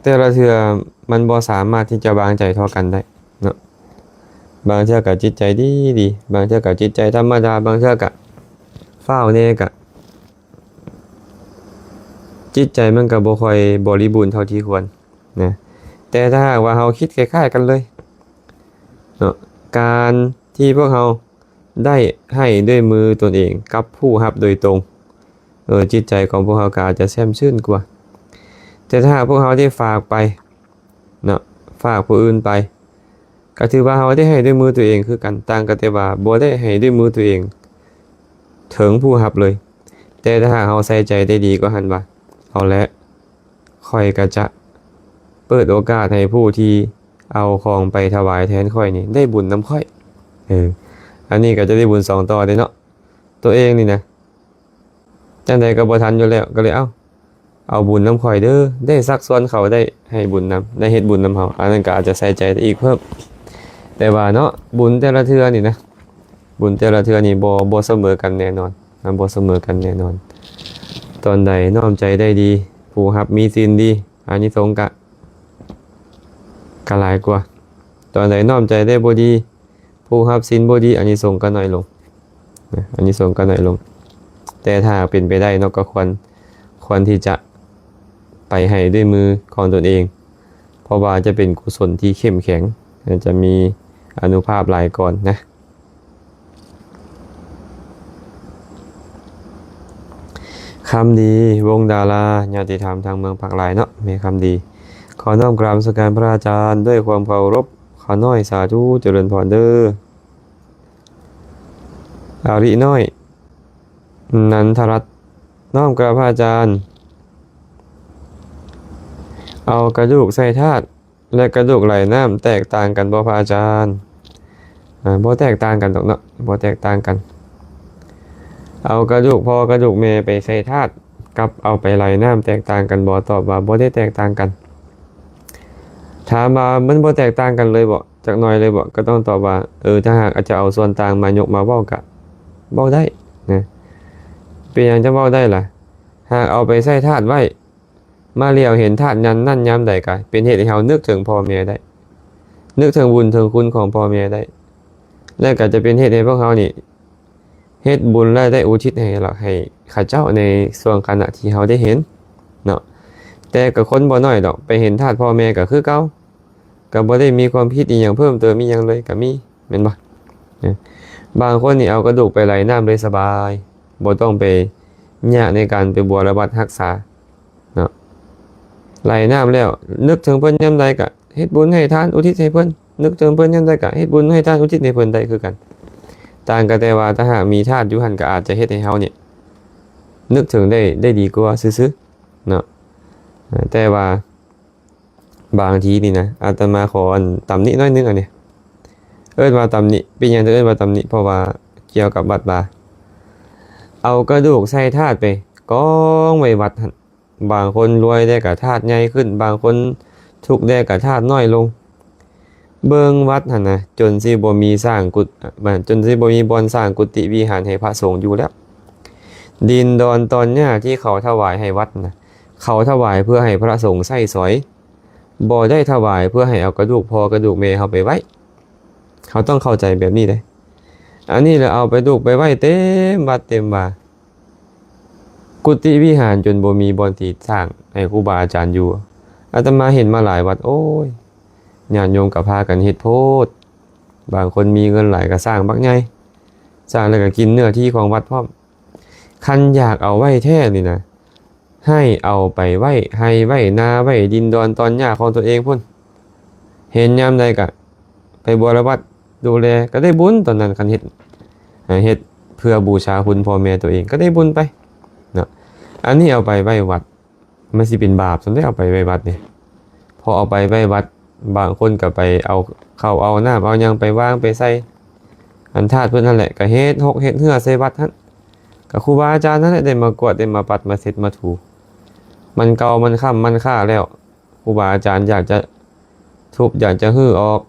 ແຕ່ລະເທື່ອມັນບໍ່ສາມາດທີ່ຈະວາງໃຈທໍ່ກັນໄດ້ເນາະ. ບາງເທື່ອກໍຈິດໃຈດີໆ, ບາງເທື່ອກໍຈິດໃຈທຳມະດາ, ບາງເທື່ອກໍຟ້າວແດ່, ກໍຈິດໃຈມັນກໍບໍ່ຄ່ອຍບໍລິບູນເທົ່າທີ່ຄວນນະ. ແຕ່ຖ້າຫາກວ່າເຮົາຄິດຄ້າຍໆກັນເລີຍເນາະ, ການທີ່ພວກເຮົາ ໄດ້ໃຫ້ດ້ວຍມືຕົນເອງກັບຜູ້ຮັບໂດຍຕົງ, ເອີ ຈິດໃຈຂອງພວກເຮົາກໍອາດຈະແຊ່ມຊື່ນກວ່າ. ແຕ່ຖ້າຫາກພວກເຮົາໄດ້ຝາກໄປເນາະ, ຝາກຜູ້ອື່ນໄປ, ກໍຖືວ່າເຮົາໄດ້ໃຫ້ດ້ວຍມືຕົວເອງຄືກັນ, ຕ່າງກັນແຕ່ວ່າບໍ່ໄດ້ໃຫ້ດ້ວຍມືຕົວເອງເຖິງຜູ້ຮັບເລີຍ. ແຕ່ຖ້າຫາກເຮົາໃສ່ໃຈໄດ້ດີກວ່າຫັ້ນວ່າ, ເອົາແຫຼະ, ຂ້ອຍກໍຈະເປີດໂອກາດໃຫ້ຜູ້ທີ່ເອົາຂອງໄປຖວາຍແທນຂ້ອຍນີ້ໄດ້ບຸນນຳຂ້ອຍ. ເອີ ອັນນີ້ກໍຈະໄດ້ບຸນສອງຕໍ່ເດ້ເນາະ. ຕົວເອງນີ້ນະ ຈັ່ງໃດກໍບໍ່ທັນຢູ່ແລ້ວ, ກໍເລີຍ ເອົ້າ ເອົາບຸນນຳຂ້ອຍເດີ ໄດ້ຊັກຊວນເຂົາ ໄດ້ໃຫ້ບຸນນຳ ໄດ້ເຮັດບຸນນຳເຮົາ ອັນນັ້ນກໍອາດຈະໃສ່ໃຈໄດ້ອີກເພີ່ມ. ແຕ່ວ່າເນາະ ບຸນແຕ່ລະເທື່ອນີ້ນະ ບຸນແຕ່ລະເທື່ອນີ້ບໍ່ ບໍ່ສະເໝີກັນແນ່ນອນນະ ບໍ່ສະເໝີກັນແນ່ນອນ. ຕອນໃດນ້ອມໃຈໄດ້ດີ ຜູ້ຮັບມີສິນດີ ອານິສົງກະ ກະຫຼາຍກວ່າ. ຕອນໃດນ້ອມໃຈໄດ້ບໍ່ດີ ຜູ້ຮັບສິນບໍ່ດີ ອານິສົງກໍໜ້ອຍລົງນະ ອານິສົງກໍໜ້ອຍລົງ. ແຕ່ຖ້າເປັນໄປໄດ້ເນາະ ກໍຄວນ ຄວນທີ່ຈະໄປໃຫ້ດ້ວຍມືຂອງຕົນເອງ ເພາະວ່າຈະເປັນກຸສົນທີ່ເຂັ້ມແຂງ ແລະ ຈະມີອານຸພາບຫຼາຍກ່ອນນະ. ຄຳດີ ວົງດາລາ ຍາດຕິທຳທາງເມືອງພາກຫຼາຍເນາະ ແມ່ຄຳດີ. ຂໍນ້ອມກາບນະມັດສະການພະອາຈານດ້ວຍຄວາມເຄົາລົບ ຂ້ານ້ອຍສາທຸ ຈະເລີນພອນເດີ. ອາລິນ້ອຍ ນັນທະລັດ ນ້ອມກາບພະອາຈານ. ເອົາກະດູກໃສ່ທາດ ແລະ ກະດູກໄຫຼນ້ຳແຕກຕ່າງກັນບໍ່ພະອາຈານ? ອາ ບໍ່ແຕກຕ່າງກັນດອກເນາະ ບໍ່ແຕກຕ່າງກັນ. ເອົາກະດູກພໍ່ກະດູກແມ່ໄປໃສ່ທາດ ກັບເອົາໄປໄຫຼນ້ຳແຕກຕ່າງກັນບໍ່? ຕອບວ່າບໍ່ໄດ້ແຕກຕ່າງກັນ. ຖາມວ່າມັນບໍ່ແຕກຕ່າງກັນເລີຍບໍ່? ຈັກໜ້ອຍເລີຍບໍ່? ກໍຕ້ອງຕອບວ່າ ເອີ ຖ້າຫາກຈະເອົາສ່ວນຕ່າງມາຍົກມາເວົ້າກະເວົ້າໄດ້ນະ. ເປັນຫຍັງຈະເວົ້າໄດ້ລະ? ຫາກເອົາໄປໃສ່ທາດໄວ້ ມາຫຼຽວເຫັນທາດຍາມນັ້ນຍາມໃດກະເປັນເຫດໃຫ້ເຮົານຶກເຖິງພໍ່ແມ່ໄດ້ ນຶກເຖິງບຸນເຖິງຄຸນຂອງພໍ່ແມ່ໄດ້ ແລະ ກະຈະເປັນເຫດໃຫ້ພວກເຮົານີ້ເຮັດບຸນ ແລະ ໄດ້ອຸທິດໃຫ້ລະ ໃຫ້ເຂົາເຈົ້າໃນຊ່ວງຂະນະທີ່ເຮົາໄດ້ເຫັນເນາະ. ແຕ່ກະຄົນບໍ່ໜ້ອຍດອກ ໄປເຫັນທາດພໍ່ແມ່ກະຄືເກົ່າ ກໍບໍ່ໄດ້ມີຄວາມຄິດອີ່ຫຍັງເພີ່ມເຕີມອີ່ຫຍັງເລີຍ ກໍມີ ແມ່ນບໍ່? ບາງຄົນນີ້ເອົາກະດູກໄປໄຫຼນ້ຳເລີຍສະບາຍ ບໍ່ຕ້ອງໄປຍາກໃນການໄປບົວລະບັດຮັກສາເນາະ. ໄຫຼນ້ຳແລ້ວ ນຶກເຖິງເພິ່ນຍາມໃດກໍເຮັດບຸນໃຫ້ທານອຸທິດໃຫ້ເພິ່ນ ນຶກເຖິງເພິ່ນຍາມໃດກໍເຮັດບຸນໃຫ້ທານອຸທິດໃຫ້ເພິ່ນໄດ້ຄືກັນ. ຕ່າງກໍແຕ່ວ່າຖ້າຫາກມີທາດຢູ່ຫັ້ນ ກໍອາດຈະເຮັດໃຫ້ເຮົານີ້ນຶກເຖິງໄດ້ ໄດ້ດີກວ່າຊື່ໆເນາະ. ແຕ່ວ່າ ບາງທີນີ້ນະ ອາດຕະມາຂໍອັນຕຳໜິໜ້ອຍໜຶ່ງອັນນີ້ ເອີ້ນວ່າຕຳໜິ. ເປັນຫຍັງເຖິງເອີ້ນວ່າຕຳໜິ? ເພາະວ່າກ່ຽວກັບວັດວ່າ ເອົາກະດູກໃສ່ທາດໄປກອງໄວ້ວັດຫັ້ນ. ບາງຄົນລວຍແດ່ກະທາດໃຫຍ່ຂຶ້ນ ບາງຄົນທຸກແດ່ກະທາດນ້ອຍລົງ. ເບິ່ງວັດຫັ້ນນະ ຈົນຊິບໍ່ມີສ້າງກຸ ຈົນຊິບໍ່ມີບ່ອນສ້າງກຸຕິວິຫານໃຫ້ພະສົງຢູ່ແລ້ວ. ດິນດອນຕອນຫຍ້າທີ່ເຂົາຖວາຍໃຫ້ວັດນະ ເຂົາຖວາຍເພື່ອໃຫ້ພະສົງໃຊ້ສອຍ ບໍ່ໄດ້ຖວາຍເພື່ອໃຫ້ເອົາກະດູກພໍ່ກະດູກແມ່ເຮົາໄປໄວ້. ເຮົາຕ້ອງເຂົ້າໃຈແບບນີ້ເດ້. ອັນນີ້ລະເອົາໄປດູກໄປໄວ້ເຕັມວັດເຕັມວາ ກຸຕິວິຫານຈົນບໍ່ມີບ່ອນທີ່ສ້າງໃຫ້ຄູບາອາຈານຢູ່. ອາດຕະມາເຫັນມາຫຼາຍວັດ ໂອ້ຍ ຍາດໂຍມກໍພາກັນເຮັດໂພດ. ບາງຄົນມີເງິນຫຼາຍກໍສ້າງບັກໃຫຍ່ ສ້າງແລ້ວກໍກິນເນື້ອທີ່ຂອງວັດພ້ອມ. ຄັນຢາກເອົາໄວ້ແທ້ນີ້ນະ ໃຫ້ເອົາໄປໄວ້ໄຮ່ໄວ້ນາ ໄວ້ດິນດອນຕອນຫຍ້າຂອງຕົນເອງພຸ້ນ. ເຫັນຍາມໃດກະໄປບົວລະບັດດູແລ ກະໄດ້ບຸນຕອນນັ້ນ. ຄັນເຮັດ ເຮັດເພື່ອບູຊາຄຸນພໍ່ແມ່ຕົວເອງ ກະໄດ້ບຸນໄປເນາະ. ອັນນີ້ເອົາໄປໄວ້ວັດ ມັນຊິເປັນບາບຊັ້ນເດ້ ເອົາໄປໄວ້ວັດນີ້. ພໍເອົາໄປໄວ້ວັດ ບາງຄົນກໍໄປເອົາເຂົ້າເອົານ້ຳເອົາຫຍັງໄປວາງໄປໃສ່ອັນທາດເພິ່ນຫັ້ນແຫຼະ ກໍເຮັດຮົກເຮັດເຮືອໃສ່ວັດຫັ້ນ. ກໍຄູບາອາຈານຫັ້ນແຫຼະ ໄດ້ມາກວດ ໄດ້ມາປັດ ມາເຊັດ ມາຖູ. ມັນເກົ່າ ມັນຄ້ຳ ມັນຄ້າແລ້ວ ຄູບາອາຈານຢາກຈະທຸບ ຢາກຈະຮື້ອອກ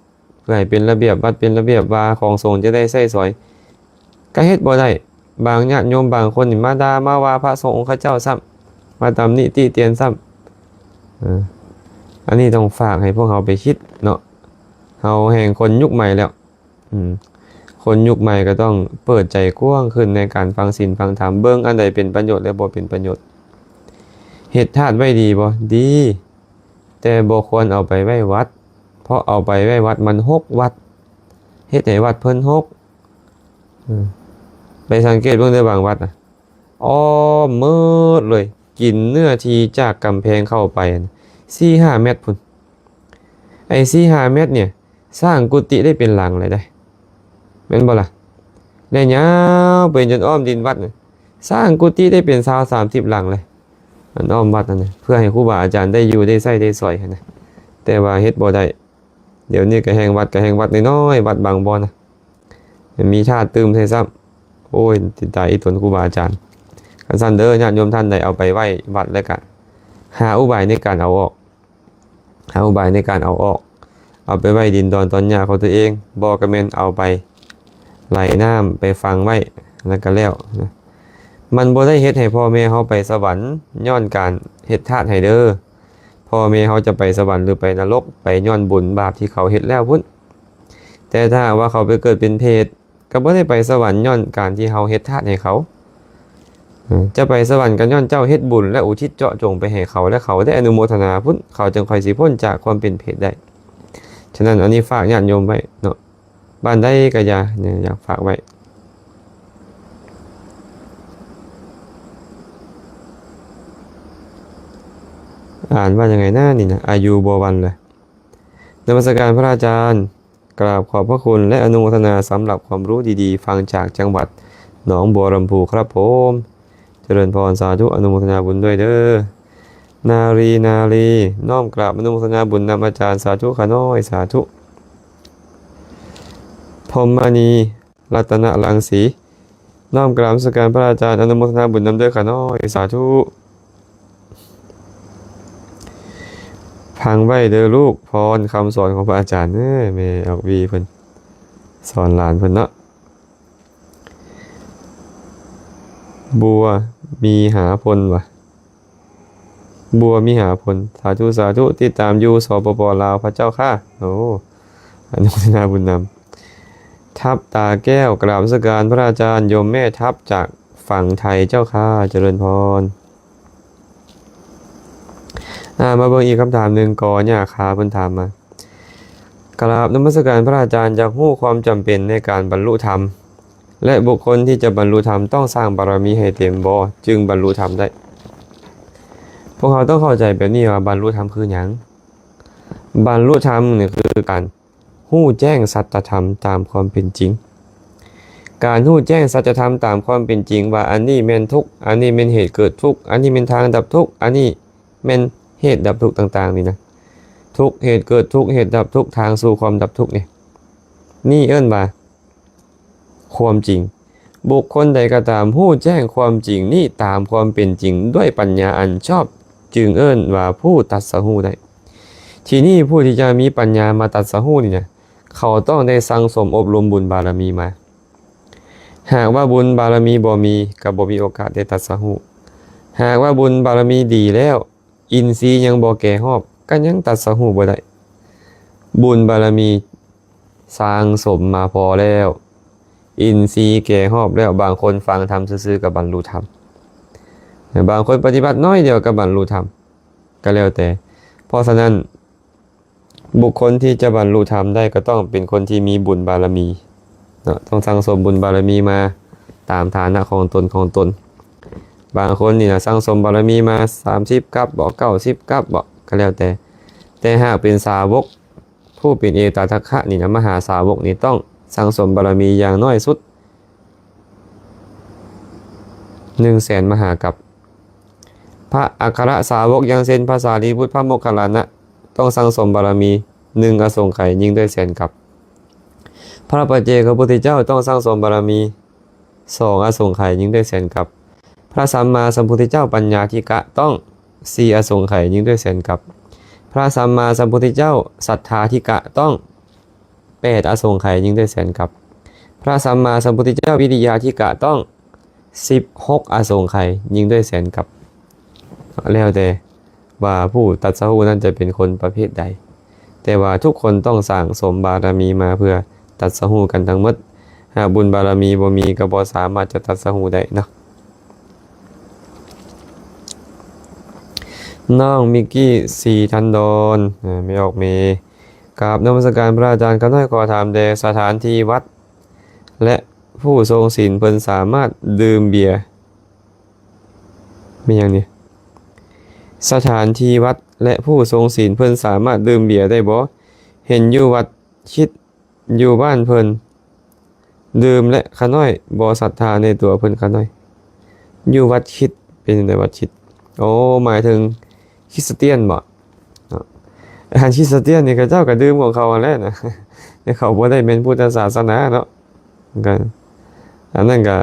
ເພື່ອໃຫ້ເປັນລະບຽບວັດ ເປັນລະບຽບວາ ຂອງສົງຈະໄດ້ໃຊ້ສອຍ ກໍເຮັດບໍ່ໄດ້. ບາງຍາດໂຍມບາງຄົນນີ້ມາດ່າມາວ່າພະສົງອົງຄະເຈົ້າຊ້ຳ ມາຕຳໜິຕິຕຽນຊ້ຳ. ເອີ ອັນນີ້ຕ້ອງຝາກໃຫ້ພວກເຮົາໄປຄິດເນາະ. ເຮົາແຮ່ງຄົນຍຸກໃໝ່ແລ້ວ ອືມ ຄົນຍຸກໃໝ່ກໍຕ້ອງເປີດໃຈກວ້າງຂຶ້ນໃນການຟັງສິນຟັງທຳ ເບິ່ງອັນໃດເປັນປະໂຫຍດ ແລະ ບໍ່ເປັນປະໂຫຍດ. ເຮັດທາດໄວ້ດີບໍ່? ດີ ແຕ່ບໍ່ຄວນເອົາໄປໄວ້ວັດ ເພາະເອົາໄປໄວ້ວັດມັນຮົກວັດ ເຮັດໃຫ້ວັດເພິ່ນຮົກ. ເອີ ໄປສັງເກດເບິ່ງເດີ ບາງວັດນະ ອ້ອມໝົດເລີຍ ກິນເນື້ອທີ່ຈາກກຳແພງເຂົ້າໄປສີ່ຫ້າແມັດພຸ້ນ. ໄອ້ສີ່ຫ້າແມັດນີ້ ສ້າງກຸຕິໄດ້ເປັນຫຼັງເລີຍເດ້ ແມ່ນບໍ່ລະ? ແລະ ຍາວໄປຈົນອ້ອມດິນວັດນະ ສ້າງກຸຕິໄດ້ເປັນຊາວສາມສິບຫຼັງເລີຍ ອັນອ້ອມວັດຫັ້ນນະ ເພື່ອໃຫ້ຄູບາອາຈານໄດ້ຢູ່ໄດ້ໃຊ້ໄດ້ສອຍຫັ້ນນະ. ແຕ່ວ່າເຮັດບໍ່ໄດ້. ດຽວນີ້ກໍແຮ່ງວັດ ກໍແຮ່ງວັດນ້ອຍໆ ວັດບາງບ່ອນນະ ມີທາດຕື່ມໃສ່ຊ້ຳ. ໂອ້ຍ ຕິດຕາອີ່ຕົນຄູບາອາຈານ. ຄັນຊັ້ນເດີ ຍາດໂຍມທ່ານໃດເອົາໄປໄວ້ວັດແລ້ວກະ ຫາອຸບາຍໃນການເອົາອອກ ຫາອຸບາຍໃນການເອົາອອກ ເອົາໄປໄວ້ດິນດອນຕອນຫຍ້າຂອງຕົວເອງ ບໍ່ກໍແມ່ນເອົາໄປໄຫຼນ້ຳ ໄປຝັງໄວ້ ແລ້ວກໍແລ້ວນະ. ມັນບໍ່ໄດ້ເຮັດໃຫ້ພໍ່ແມ່ເຮົາໄປສະຫວັນຍ້ອນການເຮັດທາດໃຫ້ເດີ. ພໍ່ແມ່ເຮົາຈະໄປສະຫວັນ ຫຼື ໄປນະລົກ ໄປຍ້ອນບຸນບາບທີ່ເຂົາເຮັດແລ້ວພຸ້ນ. ແຕ່ຖ້າຫາກວ່າເຂົາໄປເກີດເປັນເປດ ກໍບໍ່ໄດ້ໄປສະຫວັນຍ້ອນການທີ່ເຮົາເຮັດທາດໃຫ້ເຂົາ. ເອີ ຈະໄປສະຫວັນກໍຍ້ອນເຈົ້າເຮັດບຸນ ແລະ ອຸທິດເຈາະຈົງໄປໃຫ້ເຂົາ ແລະ ເຂົາໄດ້ອະນຸໂມທະນາພຸ້ນ ເຂົາຈຶ່ງຄ່ອຍຊິພົ້ນຈາກຄວາມເປັນເປດໄດ້. ສະນັ້ນ ອັນນີ້ຝາກຍາດໂຍມໄວ້ເນາະ ບ້ານໃດກໍຢ່າ ຢາກຝາກໄວ້. ອ່ານວ່າຍັງໄງນະນີ້ນະ ອາຍຸບໍ່ວັນເລີຍ. ນະມັດສະການພະອາຈານ. ກາບຂອບພະຄຸນ ແລະ ອະນຸໂມທະນາສຳລັບຄວາມຮູ້ດີໆ ຟັງຈາກຈັງຫວັດໜອງບົວລຳພູ ຄັບຜົມ. ຈະເລີນພອນ ສາທຸ ອະນຸໂມທະນາບຸນດ້ວຍເດີ. ນາລີ ນາລີ ນ້ອມກາບອະນຸໂມທະນາບຸນນຳອາຈານ ສາທຸຂ້ານ້ອຍ ສາທຸ. ພົມມະນີ ລັດຕະນະລັງສີ ນ້ອມກາບນະມັດສະການພະອາຈານ ອະນຸໂມທະນາບຸນນຳເດີຂ້ານ້ອຍ ສາທຸ. ຟັງໄວ້ເດີລູກ ພອນຄຳສອນຂອງພະອາຈານເດີ ແມ່ອອກວີເພິ່ນສອນຫຼານເພິ່ນເນາະ. ບົວມີຫາພົນວ່າ ບົວມີຫາພົນ ສາທຸ ສາທຸ ຕິດຕາມຢູ່ ສປປ ລາວ ພະເຈົ້າຂ້າ. ໂອ້ ອະນຸໂມທະນາບຸນນຳ. ທັບຕາແກ້ວ ກາບນະມັດສະການພະອາຈານ ໂຍມແມ່ທັບຈາກຝັ່ງໄທເຈົ້າຂ້າ ຈະເລີນພອນ. ອ່າ ມາເບິ່ງອີກຄຳຖາມໜຶ່ງ ກໍຫຍ້າຄາເພິ່ນຖາມມາ. ກາບນະມັດສະການພະອາຈານ ຢາກຮູ້ຄວາມຈຳເປັນໃນການບັນລຸທຳ ແລະ ບຸກຄົນທີ່ຈະບັນລຸທຳຕ້ອງສ້າງບາລະມີໃຫ້ເຕັມບໍ່ ຈຶ່ງບັນລຸທຳໄດ້? ພວກເຮົາຕ້ອງເຂົ້າໃຈແບບນີ້ວ່າ ບັນລຸທຳຄືຫຍັງ? ບັນລຸທຳນີ້ຄືການ ຮູ້ແຈ້ງສັດຕະທຳຕາມຄວາມເປັນຈິງ. ການຮູ້ແຈ້ງສັດຕະທຳຕາມຄວາມເປັນຈິງວ່າ ອັນນີ້ແມ່ນທຸກ, ອັນນີ້ແມ່ນເຫດເກີດທຸກ, ອັນນີ້ແມ່ນທາງດັບທຸກ, ອັນນີ້ແມ່ນເຫດດັບທຸກຕ່າງໆນີ້ນະ. ທຸກ, ເຫດເກີດທຸກ, ເຫດດັບທຸກ, ທາງສູ່ຄວາມດັບທຸກນີ້ ນີ້ເອີ້ນວ່າ ຄວາມຈິງ. ບຸກຄົນໃດກໍຕາມຮູ້ແຈ້ງຄວາມຈິງນີ້ຕາມຄວາມເປັນຈິງດ້ວຍປັນຍາອັນຊອບ ຈຶ່ງເອີ້ນວ່າຜູ້ຕັດສະຮູ້ໄດ້. ທີນີ້ຜູ້ທີ່ຈະມີປັນຍາມາຕັດສະຮູ້ນີ້ນະ ເຂົາຕ້ອງໄດ້ສັ່ງສົມອົບຮົມບຸນບາລະມີມາ. ຫາກວ່າບຸນບາລະມີບໍ່ມີ ກໍບໍ່ມີໂອກາດໄດ້ຕັດສະຮູ້. ຫາກວ່າບຸນບາລະມີດີແລ້ວ ອິນຊີຍັງບໍ່ແກ່ຮອບ ກໍຍັງຕັດສະຮູ້ບໍ່ໄດ້. ບຸນບາລະມີສັ່ງສົມມາພໍແລ້ວ ອິນຊີແກ່ຮອບແລ້ວ ບາງຄົນຟັງທຳຊື່ໆກໍບັນລຸທຳ, ບາງຄົນປະຕິບັດໜ້ອຍດຽວກໍບັນລຸທຳ ກໍແລ້ວແຕ່. ເພາະສະນັ້ນ ບຸກຄົນທີ່ຈະບັນລຸທຳໄດ້ ກໍຕ້ອງເປັນຄົນທີ່ມີບຸນບາລະມີເນາະ, ຕ້ອງສັ່ງສົມບຸນບາລະມີມາຕາມຖານະຂອງຕົນ, ຂອງຕົນ. ບາງຄົນນີ້ນະ ສັ່ງສົມບາລະມີມາສາມສິບກັບບໍ ເກົ້າສິບກັບບໍ ກໍແລ້ວແຕ່. ແຕ່ຫາກເປັນສາວົກ ຜູ້ເປັນເອຕະທັກຄະນີ້ນະ ມະຫາສາວົກນີ້ ຕ້ອງສັ່ງສົມບາລະມີຢ່າງໜ້ອຍສຸດ ໜຶ່ງແສນມະຫາກັບ. ພະອັກຄະລະສາວົກ ຢ່າງເຊັ່ນ ພະສາລີບຸດ ພະໂມກຄັນລານະ ຕ້ອງສັ່ງສົມບາລະມີ ໜຶ່ງອະສົງໄຂ ຍິ່ງດ້ວຍແສນກັບ. ພະປັດເຈກພະພຸດທະເຈົ້າ ຕ້ອງສັ່ງສົມບາລະມີ ສອງອະສົງໄຂ ຍິ່ງດ້ວຍແສນກັບ. ພະສຳມາສຳພຸດທະເຈົ້າ ປັນຍາທິກະ ຕ້ອງ ສີ່ອະສົງໄຂ ຍິ່ງດ້ວຍແສນກັບ. ພະສຳມາສຳພຸດທະເຈົ້າ ສັດທາທິກະ ຕ້ອງ ແປດອະສົງໄຂ ຍິ່ງດ້ວຍແສນກັບ. ພະສຳມາສຳພຸດທະເຈົ້າ ວິລິຍາທິກະ ຕ້ອງ ສິບຫົກອະສົງໄຂ ຍິ່ງດ້ວຍແສນກັບ. ແລ້ວແຕ່ວ່າຜູ້ຕັດສະຮູ້ນັ້ນຈະເປັນຄົນປະເພດໃດ, ແຕ່ວ່າທຸກຄົນຕ້ອງສ້າງສົມບາລະມີມາເພື່ອຕັດສະຮູ້ກັນທັງໝົດ. ຫາກບຸນບາລະມີບໍ່ມີ ກໍບໍ່ສາມາດຈະຕັດສະຮູ້ໄດ້ເນາະ. ນ້ອງມິກກີ້ ສີທັນດອນ ແມ່ອອກເມ. ກາບນະມັດສະການພະອາຈານ. ຂ້ານ້ອຍຂໍຖາມແດ່ ສະຖານທີ່ວັດ ແລະ ຜູ້ຊົງສິນເພິ່ນສາມາດດື່ມເບຍ ແມ່ນຫຍັງນີ້? ສະຖານທີ່ວັດ ແລະ ຜູ້ຊົງສິນເພິ່ນສາມາດດື່ມເບຍໄດ້ບໍ່? ເຫັນຢູ່ວັດຄິດ ຢູ່ບ້ານເພິ່ນດື່ມ ແລະ ຂ້ານ້ອຍບໍ່ສັດທາໃນຕົວເພິ່ນ. ຂ້ານ້ອຍ ຢູ່ວັດຄິດ ເປັນຈັ່ງໃດວັດຄິດ? ໂອ້ ໝາຍເຖິງຄຣິສຕຽນບໍ? ເນາະ ອັນຄຣິສຕຽນນີ້ ເຂົາເຈົ້າກໍດື່ມຂອງເຂົາຫັ້ນແຫຼະນະ, ແຕ່ເຂົາບໍ່ໄດ້ແມ່ນພຸດທະສາສະໜາເນາະ, ກໍ ອັນນັ້ນກໍ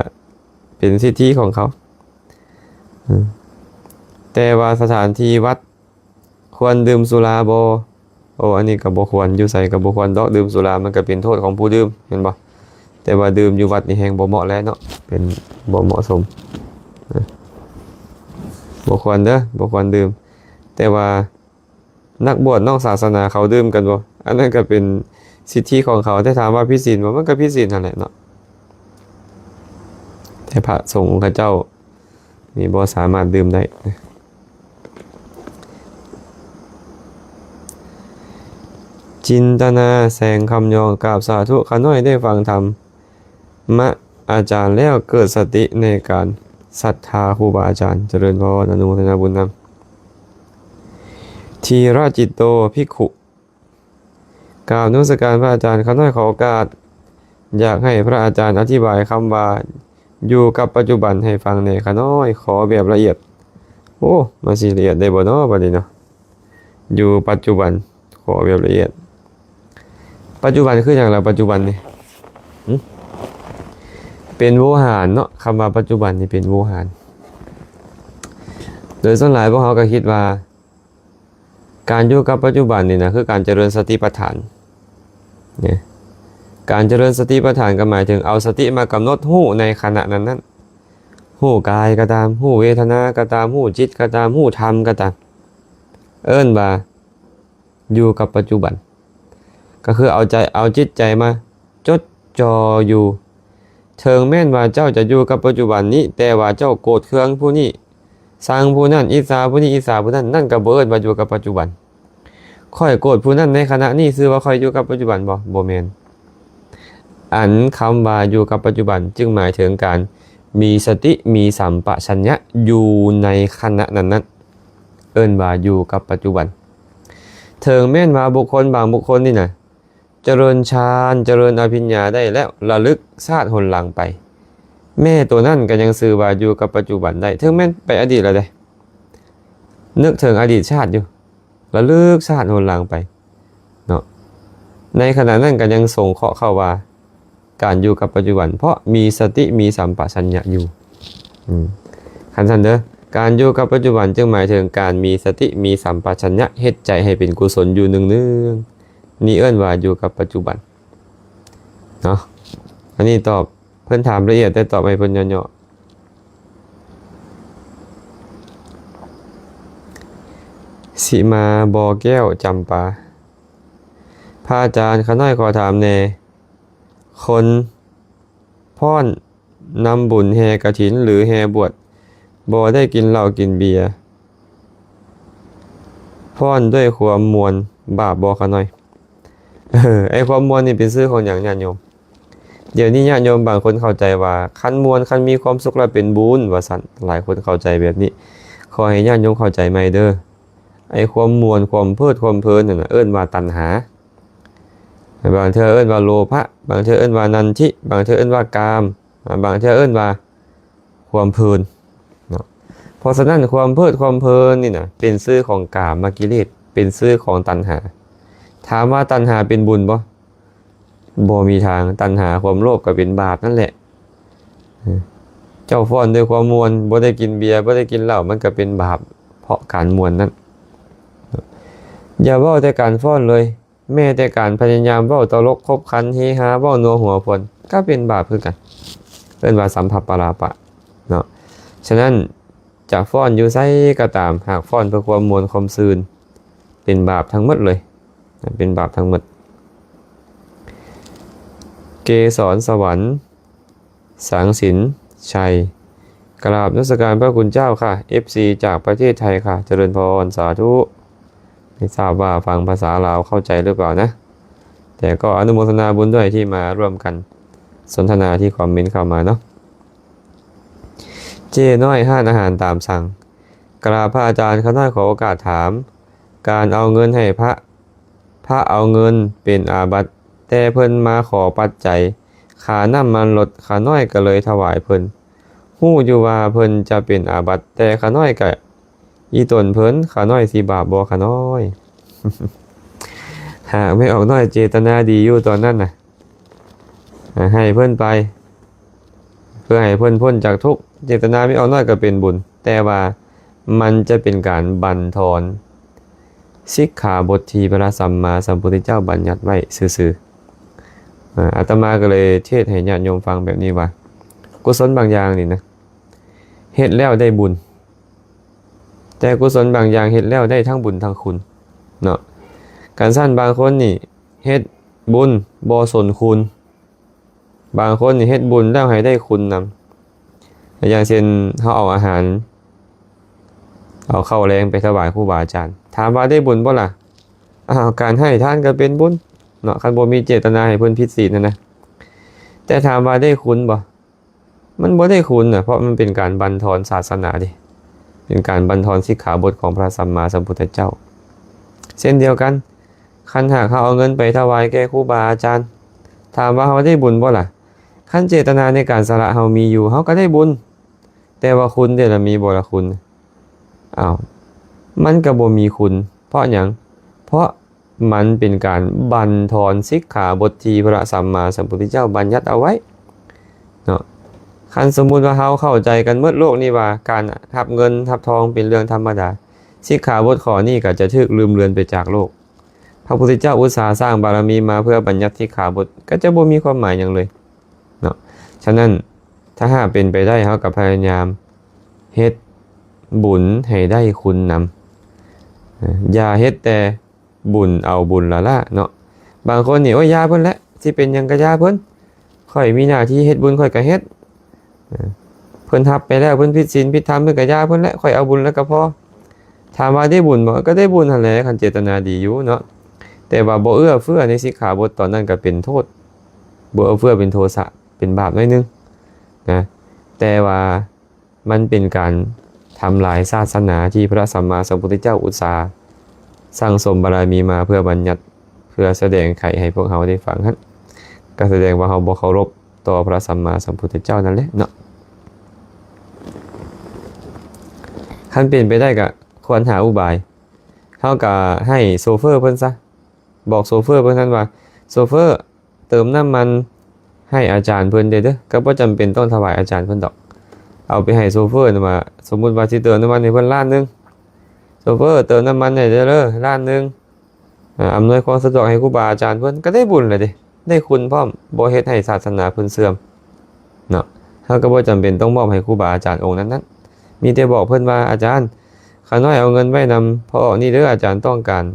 ເປັນສິດທິຂອງເຂົາ. ອືມ ແ ຕ່ວ່າສະຖານທີ່ວັດຄວນດື່ມສຸລາບໍ່? ໂອ້ ອັນນີ້ກໍບໍ່ຄວນ, ຢູ່ໃສກໍບໍ່ຄວນດອກ, ດື່ມສຸລາມັນກໍເປັນໂທດຂອງຜູ້ດື່ມ ແມ່ນບໍ່? ແຕ່ວ່າດື່ມຢູ່ວັດນີ້ແຮງບໍ່ເໝາະແລ້ວເນາະ, ເປັນບໍ່ເໝາະສົມ. ນະ ບໍ່ຄວນເດີ, ບໍ່ຄວນດື່ມ. ແຕ່ວ່ານັກບວດນອກສາສະໜາເຂົາດື່ມກັນບໍ່? ອັນນັ້ນກໍເປັນສິດທິຂອງເຂົາ, ແຕ່ຖາມວ່າຜິດສິນບໍ່? ມັນກໍຜິດສິນຫັ້ນແຫຼະເນາະ. ແຕ່ພະສົງເຂົາເຈົ້ານີ້ບໍ່ສາມາດດື່ມໄດ້. ຈິນຕະນາ ແສງຄຳຍອງ, ກາບສາທຸ, ຂ້ານ້ອຍໄດ້ຟັງທຳມະອາຈານແລ້ວ ເກີດສະຕິໃນການສັດທາຄູບາອາຈານ. ຈະເລີນພອນ, ອະນຸໂມທະນາບຸນນຳ. ທີລະຈິດໂຕ ພິກຂຸ ກາບນະມັດສະການພະອາຈານ, ຂ້ານ້ອຍຂໍໂອກາດ ຢາກໃຫ້ພະອາຈານອະທິບາຍຄຳວ່າ ຢູ່ກັບປັດຈຸບັນໃຫ້ຟັງແດ່ ຂ້ານ້ອຍ ຂໍແບບລະອຽດ. ໂອ້ ມັນຊິລະອຽດໄດ້ບໍ່ເນາະ ບັດນີ້ເນາະ? ຢູ່ປັດຈຸບັນ ຂໍແບບລະອຽດ. ປັດຈຸບັນຄືຫຍັງລະ ປັດຈຸບັນນີ້? ຫຶ? ເປັນໂວຫານເນາະ, ຄຳວ່າປັດຈຸບັນນີ້ເປັນໂວຫານ. ໂດຍສ່ວນຫຼາຍພວກເຮົາກໍຄິດວ່າ ການຢູ່ກັບປັດຈຸບັນນີ້ນະ ຄືການຈະເລີນສະຕິປັດຖານ. ນະ ການຈະເລີນສະຕິປັດຖານກໍໝາຍເຖິງເອົາສະຕິມາກຳນົດຮູ້ໃນຂະນະນັ້ນໆ. ຮູ້ກາຍກໍຕາມ, ຮູ້ເວທະນາກໍຕາມ, ຮູ້ຈິດກໍຕາມ, ຮູ້ທຳກໍຕາມ, ເອີ້ນວ່າຢູ່ກັບປັດຈຸບັນ. ກໍຄືເອົາໃຈ, ເອົາຈິດໃຈມາຈົດຈ່ອຢູ່. ເຖິງແມ່ນວ່າເຈົ້າຈະຢູ່ກັບປັດຈຸບັນນີ້, ແຕ່ວ່າເຈົ້າໂກດເຄືອງຜູ້ນີ້, ຊັງຜູ້ນັ້ນ, ອິດສາຜູ້ນີ້, ອິດສາຜູ້ນັ້ນ, ນັ້ນກໍບໍ່ເອີ້ນວ່າຢູ່ກັບປັດຈຸບັນ. ຂ້ອຍໂກດຜູ້ນັ້ນໃນຂະນະນີ້ ຊື່ວ່າຂ້ອຍຢູ່ກັບປັດຈຸບັນບໍ່? ບໍ່ແມ່ນ. ອັນຄຳວ່າຢູ່ກັບປັດຈຸບັນ ຈຶ່ງໝາຍເຖິງການມີສະຕິ ມີສຳປະຊັນຍະຢູ່ໃນຂະນະນັ້ນໆ, ເອີ້ນວ່າຢູ່ກັບປັດຈຸບັນ. ເຖິງແມ່ນວ່າບຸກຄົນບາງບຸກຄົນນີ້ນະ ຈະເລີນฌານ, ຈະເລີນອະພິນຍາໄດ້ແລ້ວ, ລະລຶກຊາດຫົນຫຼັງໄປ, ແມ້ໂຕນັ້ນກໍຍັງຊື່ວ່າຢູ່ກັບປັດຈຸບັນໄດ້, ເຖິງແມ່ນໄປອະດີດແລ້ວເດ້, ນຶກເຖິງອະດີດຊາດຢູ່, ລະລຶກຊາດຫົນຫຼັງໄປເນາະ. ໃນຂະນະນັ້ນກໍຍັງສົງເຄາະເຂົ້າວ່າ ການຢູ່ກັບປັດຈຸບັນ ເພາະມີສະຕິ ມີສຳປະຊັນຍະຢູ່. ອືມ ຄັນຊັ້ນເດີ, ການຢູ່ກັບປັດຈຸບັນຈຶ່ງໝາຍເຖິງການມີສະຕິ ມີສຳປະຊັນຍະ, ເຮັດໃຈໃຫ້ເປັນກຸສົນຢູ່ເນືອງໆ. ນີ້ເອີ້ນວ່າຢູ່ກັບປັດຈຸບັນເນາະ. ອັນນີ້ຕອບ, ເພິ່ນຖາມລະອຽດ ແຕ່ຕອບໃຫ້ເພິ່ນຫຍໍ້ໆ. ສິມາ ບໍ່ແກ້ວ ຈຳປາ. ພະອາຈານ, ຂ້ານ້ອຍຂໍຖາມແດ່, ຄົນຟ້ອນນຳບຸນແຫ່ກະຖິນ ຫຼື ແຫ່ບວດ ບໍ່ໄດ້ກິນເຫຼົ້າກິນເບຍ, ຟ້ອນດ້ວຍຄວາມມ່ວນ ບາບບໍ່ຂະນ້ອຍ? ເອີ ໄອ້ຄວາມມ່ວນນີ້ເປັນຊື່ຂອງຫຍັງ ຍາດໂຍມ? ດຽວນີ້ຍາດໂຍມບາງຄົນເຂົ້າໃຈວ່າ ຄັນມ່ວນ ຄັນມີຄວາມສຸກແລ້ວເປັນບຸນ ວ່າຊັ້ນ, ຫຼາຍຄົນເຂົ້າໃຈແບບນີ້. ຂໍໃຫ້ຍາດໂຍມເຂົ້າໃຈໃໝ່ເດີ, ໄອ້ຄວາມມ່ວນ ຄວາມເພີດ ຄວາມເພີນນັ້ນນະ ເອີ້ນວ່າຕັນຫາ. ບາງເທື່ອເອີ້ນວ່າໂລພະ, ບາງເທື່ອເອີ້ນວ່ານັນທິ, ບາງເທື່ອເອີ້ນວ່າກາມ, ບາງເທື່ອເອີ້ນວ່າຄວາມເພີນເນາະ. ເພາະສະນັ້ນ ຄວາມເພີດ ຄວາມເພີນນີ້ນະ ເປັນຊື່ຂອງກາມະກິເລດ, ເປັນຊື່ຂອງຕັນຫາ. ຖາມວ່າຕັນຫາເປັນບຸນບໍ່? ບໍ່ມີທາງ. ຕັນຫາ ຄວາມໂລບ ກໍເປັນບາບນັ້ນແຫຼະ. ເຈົ້າຟ້ອນດ້ວຍຄວາມມ່ວນ, ບໍ່ໄດ້ກິນເບຍ, ບໍ່ໄດ້ກິນເຫຼົ້າ, ມັນກໍເປັນບາບເພາະການມ່ວນນັ້ນ. ຢ່າເວົ້າແຕ່ການຟ້ອນເລີຍ, ແມ້ແຕ່ການພະຍາຍາມເວົ້າຕະຫຼົກ ຂົບຂັນ ເຮຮາ, ເວົ້ານົວຫົວເພິ່ນ ກໍເປັນບາບຄືກັນ, ເອີ້ນວ່າສຳພັບປະລາປະເນາະ. ສະນັ້ນ ຈະຟ້ອນຢູ່ໃສກໍຕາມ, ຫາກຟ້ອນເພື່ອຄວາມມ່ວນຄວາມຊື່ນ ເປັນບາບທັງໝົດເລີຍ, ເປັນບາບທັງໝົດ. ເກສອນສະຫວັນ ສັງສິນໄຊ, ກາບນະມັດສະການພະຄຸນເຈົ້າຄ່ະ, ເອັຟຊີຈາກປະເທດໄທຄ່ະ, ຈະເລີນພອນ, ສາທຸ. ໄມ່ຊາບວ່າຟັງພາສາລາວເຂົ້າໃຈຫຼືເປົ່ານະ? ແຕ່ກໍອະນຸໂມທະນາບຸນດ້ວຍທີ່ມາຮ່ວມກັນສົນທະນາທີ່ຄອມເມັນເຂົ້າມາເນາະ. ເຈ້ນ້ອຍ ຮ້ານອາຫານຕາມສັ່ງ. ກາບພະອາຈານ, ຂ້ານ້ອຍຂໍໂອກາດຖາມ, ການເອົາເງິນໃຫ້ພະ, ພະເອົາເງິນເປັນອາບັດ, ແຕ່ເພິ່ນມາຂໍປັດໄຈຄ່ານ້ຳມັນລົດ, ຂ້ານ້ອຍກໍເລີຍຖວາຍເພິ່ນ. ຮູ້ຢູ່ວ່າເພິ່ນຈະເປັນອາບັດ, ແຕ່ຂ້ານ້ອຍກະອີ່ຕົນເພິ່ນ, ຂ້ານ້ອຍຊິບາບບໍ່ຂ້ານ້ອຍ? ຫາກແມ່ອອກນ້ອຍເຈຕະນາດີຢູ່ຕອນນັ້ນນະ, ໃຫ້ເພິ່ນໄປ ເພື່ອໃຫ້ເພິ່ນພົ້ນຈາກທຸກ, ເຈຕະນາແມ່ອອກນ້ອຍກໍເປັນບຸນ, ແຕ່ວ່າ ມັນຈະເປັນການບັນທອນສິກຂາບົດທີ່ພະສຳມາສຳພຸດທະເຈົ້າບັນຍັດໄວ້ຊື່ໆ. ອາ ອາດຕະມາກໍເລີຍເທດໃຫ້ຍາດໂຍມຟັງແບບນີ້ວ່າ ກຸສົນບາງຢ່າງນີ້ນະ ເຮັດແລ້ວໄດ້ບຸນ, ແຕ່ກຸສົນບາງຢ່າງເຮັດແລ້ວໄດ້ທັງບຸນທັງຄຸນເນາະ. ຄັນຊັ້ນບາງຄົນນີ້ເຮັດບຸນບໍ່ສົນຄຸນ, ບາງຄົນນີ້ເຮັດບຸນແລ້ວໃຫ້ໄດ້ຄຸນນຳ. ຢ່າງເຊັ່ນ ເຮົາເອົາອາຫານ ເອົາເຂົ້າແລງໄປຖວາຍຄູບາອາຈານ, ຖາມວ່າໄດ້ບຸນບໍ່ລະ? ອ້າວ ການໃຫ້ທານກໍເປັນບຸນເນາະ, ຄັນບໍ່ມີເຈດຕະນາໃຫ້ເພິ່ນຜິດສິນຫັ້ນນະ. ແຕ່ຖາມວ່າໄດ້ຄຸນບໍ່? ມັນບໍ່ໄດ້ຄຸນນະ, ເພາະມັນເປັນການບັນທອນສາສະໜາເດ້, ເປັນການບັນທອນສິກຂາບົດຂອງພະສຳມາສຳພຸດທະເຈົ້າ. ເຊັ່ນດຽວກັນ, ຄັນຫາກເຮົາເອົາເງິນໄປຖວາຍແກ່ຄູບາອາຈານ, ຖາມວ່າເຮົາໄດ້ບຸນບໍ່ລະ? ຄັນເຈດຕະນາໃນການສະຫຼະເຮົາມີຢູ່, ເຮົາກໍໄດ້ບຸນ. ແຕ່ວ່າຄຸນເດລະ ມີບໍ່ລະຄຸນ? ອ້າວ ມັນກໍບໍ່ມີຄຸນ. ເພາະຫຍັງ? ເພາະມັນເປັນການບັນທອນສິກຂາບົດທີ່ພະສຳມາສຳພຸດທະເຈົ້າບັນຍັດເອົາໄວ້ເນາະ. ຄັນສົມມຸດວ່າເຮົາເຂົ້າໃຈກັນໝົດໂລກນີ້ວ່າ ການຮັບເງິນຮັບທອງເປັນເລື່ອງທຳມະດາ, ສິກຂາບົດຂໍ້ນີ້ກໍຈະຖືກລືມເລືອນໄປຈາກໂລກ. ພະພຸດທະເຈົ້າອຸດສາສ້າງບາລະມີມາເພື່ອບັນຍັດສິກຂາບົດ ກໍຈະບໍ່ມີຄວາມໝາຍຫຍັງເລີຍເນາະ. ສະນັ້ນ ຖ້າຫາກເປັນໄປໄດ້ ເຮົາກໍພະຍາຍາມເຮັດບຸນໃຫ້ໄດ້ຄຸນນຳ. ເອີ ຢ່າເຮັດແຕ່ບຸນເອົາບຸນລ້າໆເນາະ. ບາງຄົນນີ້ ໂອ້ຍ ຢ່າເພິ່ນແຫຼະ, ຊິເປັນຫຍັງກໍຢ່າເພິ່ນ. ຂ້ອຍມີໜ້າທີ່ເຮັດບຸນ ຂ້ອຍກໍເຮັດ. ເອີ ເພິ່ນຮັບໄປແລ້ວ ເພິ່ນຜິດສິນຜິດທຳ ເພິ່ນກໍຢ່າເພິ່ນແຫຼະ, ຂ້ອຍເອົາບຸນແລ້ວກໍພໍ. ຖາມວ່າໄດ້ບຸນບໍ່? ກໍໄດ້ບຸນຫັ້ນແຫຼະ ຄັນເຈດຕະນາດີຢູ່ເນາະ. ແຕ່ວ່າບໍ່ເອື້ອເຟື້ອໃນສິກຂາບົດຕອນນັ້ນກໍເປັນໂທດ, ບໍ່ເອື້ອເຟື້ອເປັນໂທສະ ເປັນບາບໜ້ອຍໜຶ່ງນະ. ແຕ່ວ່າມັນເປັນການທຳລາຍສາສະໜາທີ່ພະສຳມາສຳພຸດທະເຈົ້າອຸດສາສັ່ງສົມບາລະມີມາເພື່ອບັນຍັດ ເພື່ອສະແດງໄຂໃຫ້ພວກເຮົາໄດ້ຟັງຫັ້ນ ກໍສະແດງວ່າເຮົາບໍ່ເຄົາລົບຕໍ່ພະສຳມາສຳພຸດທະເຈົ້ານັ້ນແຫຼະເນາະ. ຄັນເປັນໄປໄດ້ກໍຄວນຫາອຸບາຍ, ເຮົາກໍໃຫ້ໂຊເຟີເພິ່ນຊະ, ບອກໂຊເຟີເພິ່ນນັ້ນວ່າ ໂຊເຟີ ເຕີມນ້ຳມັນໃຫ້ອາຈານເພິ່ນແດ່ເດີ, ກໍບໍ່ຈຳເປັນຕ້ອງຖວາຍອາຈານເພິ່ນດອກ. ເອົາໄປໃຫ້ໂຊເຟີນຳວ່າ ສົມມຸດວ່າຊິເຕີມນ້ຳມັນໃຫ້ເພິ່ນລ້ານໜຶ່ງ, ໂຊເຟີ ເຕີມນ້ຳມັນໃຫ້ແດ່ເດີລ້ານໜຶ່ງ, ອາ ອຳນວຍຄວາມສະດວກໃຫ້ຄູບາອາຈານເພິ່ນ ກໍໄດ້ບຸນແລ້ວເດ້, ໄດ້ຄຸນພ້ອມ, ບໍ່ເຮັດໃຫ້ສາສະໜາເພິ່ນເສື່ອມເນາະ. ເຮົາກໍບໍ່ຈຳເປັນຕ້ອງມອບໃຫ້ຄູບາອາຈານອົງນັ້ນໆ, ມີແຕ່ບອກເພິ່ນວ່າ ອາຈານ, ຂ້ານ້ອຍເອົາເງິນໄວ້ນຳພໍ່ອອກນີ້ເດີ, ອາຈານຕ້ອງການ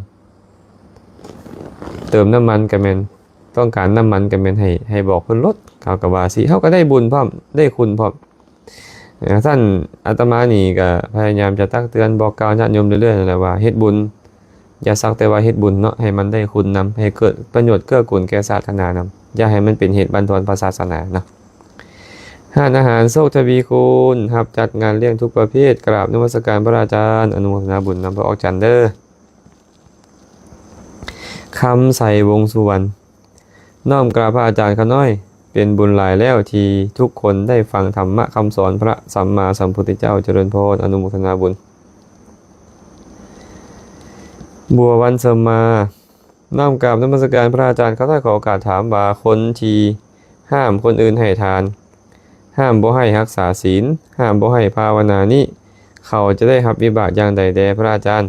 ເຕີມນ້ຳມັນກໍແມ່ນ, ຕ້ອງການນ້ຳມັນກໍແມ່ນໃຫ້, ໃຫ້ບອກເພິ່ນໂລດ, ເຮົາກໍວ່າຊີ້, ເຮົາກໍໄດ້ບຸນພ້ອມ, ໄດ້ຄຸນພ້ອມ. ເອີ ຊັ້ນອາດຕະມານີ້ກໍພະຍາຍາມຈະຕັກເຕືອນບອກກ່າວຍາດໂຍມເລື້ອຍໆນັ້ນແຫຼະວ່າ ເຮັດບຸນຢ່າສັກແຕ່ວ່າເຮັດບຸນເນາະ, ໃຫ້ມັນໄດ້ຄຸນນຳ, ໃຫ້ເກີດປະໂຫຍດເກື້ອກູນແກ່ສາສະໜານຳ, ຢ່າໃຫ້ມັນເປັນເຫດບັນທອນພະສາສະໜານະ. ຮ້ານອາຫານໂຊກທະວີຄູນ ຮັບຈັດງານລ້ຽງທຸກປະເພດ, ກາບນະມັດສະການພະອາຈານ, ອະນຸໂມທະນາບຸນນຳພະອອກຈັນເດີ. ຄຳໄຊ ວົງສຸວັນ ນ້ອມກາບພະອາຈານຂ້ານ້ອຍ, ເປັນບຸນຫຼາຍແລ້ວທີ່ທຸກຄົນໄດ້ຟັງທຳມະຄຳສອນພະສຳມາສຳພຸດທະເຈົ້າ, ຈະເລີນພອນ, ອະນຸໂມທະນາບຸນ. ບົວວັນເສີມມາ ນ້ອມກາບນະມັດສະການພະອາຈານ, ຂ້ານ້ອຍຂໍໂອກາດຖາມວ່າ ຄົນທີ່ຫ້າມຄົນອື່ນໃຫ້ທານ, ຫ້າມບໍ່ໃຫ້ຮັກສາສິນ, ຫ້າມບໍ່ໃຫ້ພາວະນານີ້ ເຂົາຈະໄດ້ຮັບວິບາກຢ່າງໃດແດ່ພະອາຈານ?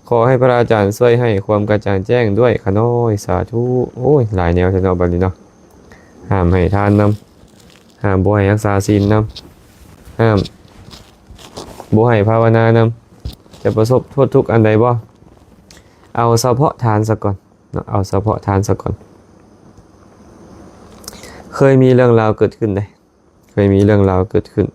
ຂໍໃຫ້ພະອາຈານຊ່ວຍໃຫ້ຄວາມກະຈ່າງແຈ້ງດ້ວຍຂ້ານ້ອຍ, ສາທຸ. ໂອ້ຍ ຫຼາຍແນວແທ້ເນາະ ບັດນີ້ເນາະ, ຫ້າມໃຫ້ທານນຳ, ຫ້າມບໍ່ໃຫ້ຮັກສາສິນນຳ, ຫ້າມບໍ່ໃຫ້ພາວະນານຳ, ຈະປະສົບໂທດທຸກອັນໃດບໍ່? ເອົາສະເພາະທານສາກ່ອນເນາະ, ເອົາສະເພາະທານສາກ່ອນ. ເຄີຍມີເລື່ອງລາວເກີດຂຶ້ນເດ້, ເຄີຍມີເລື່ອງລາວເກີດຂຶ້ນ.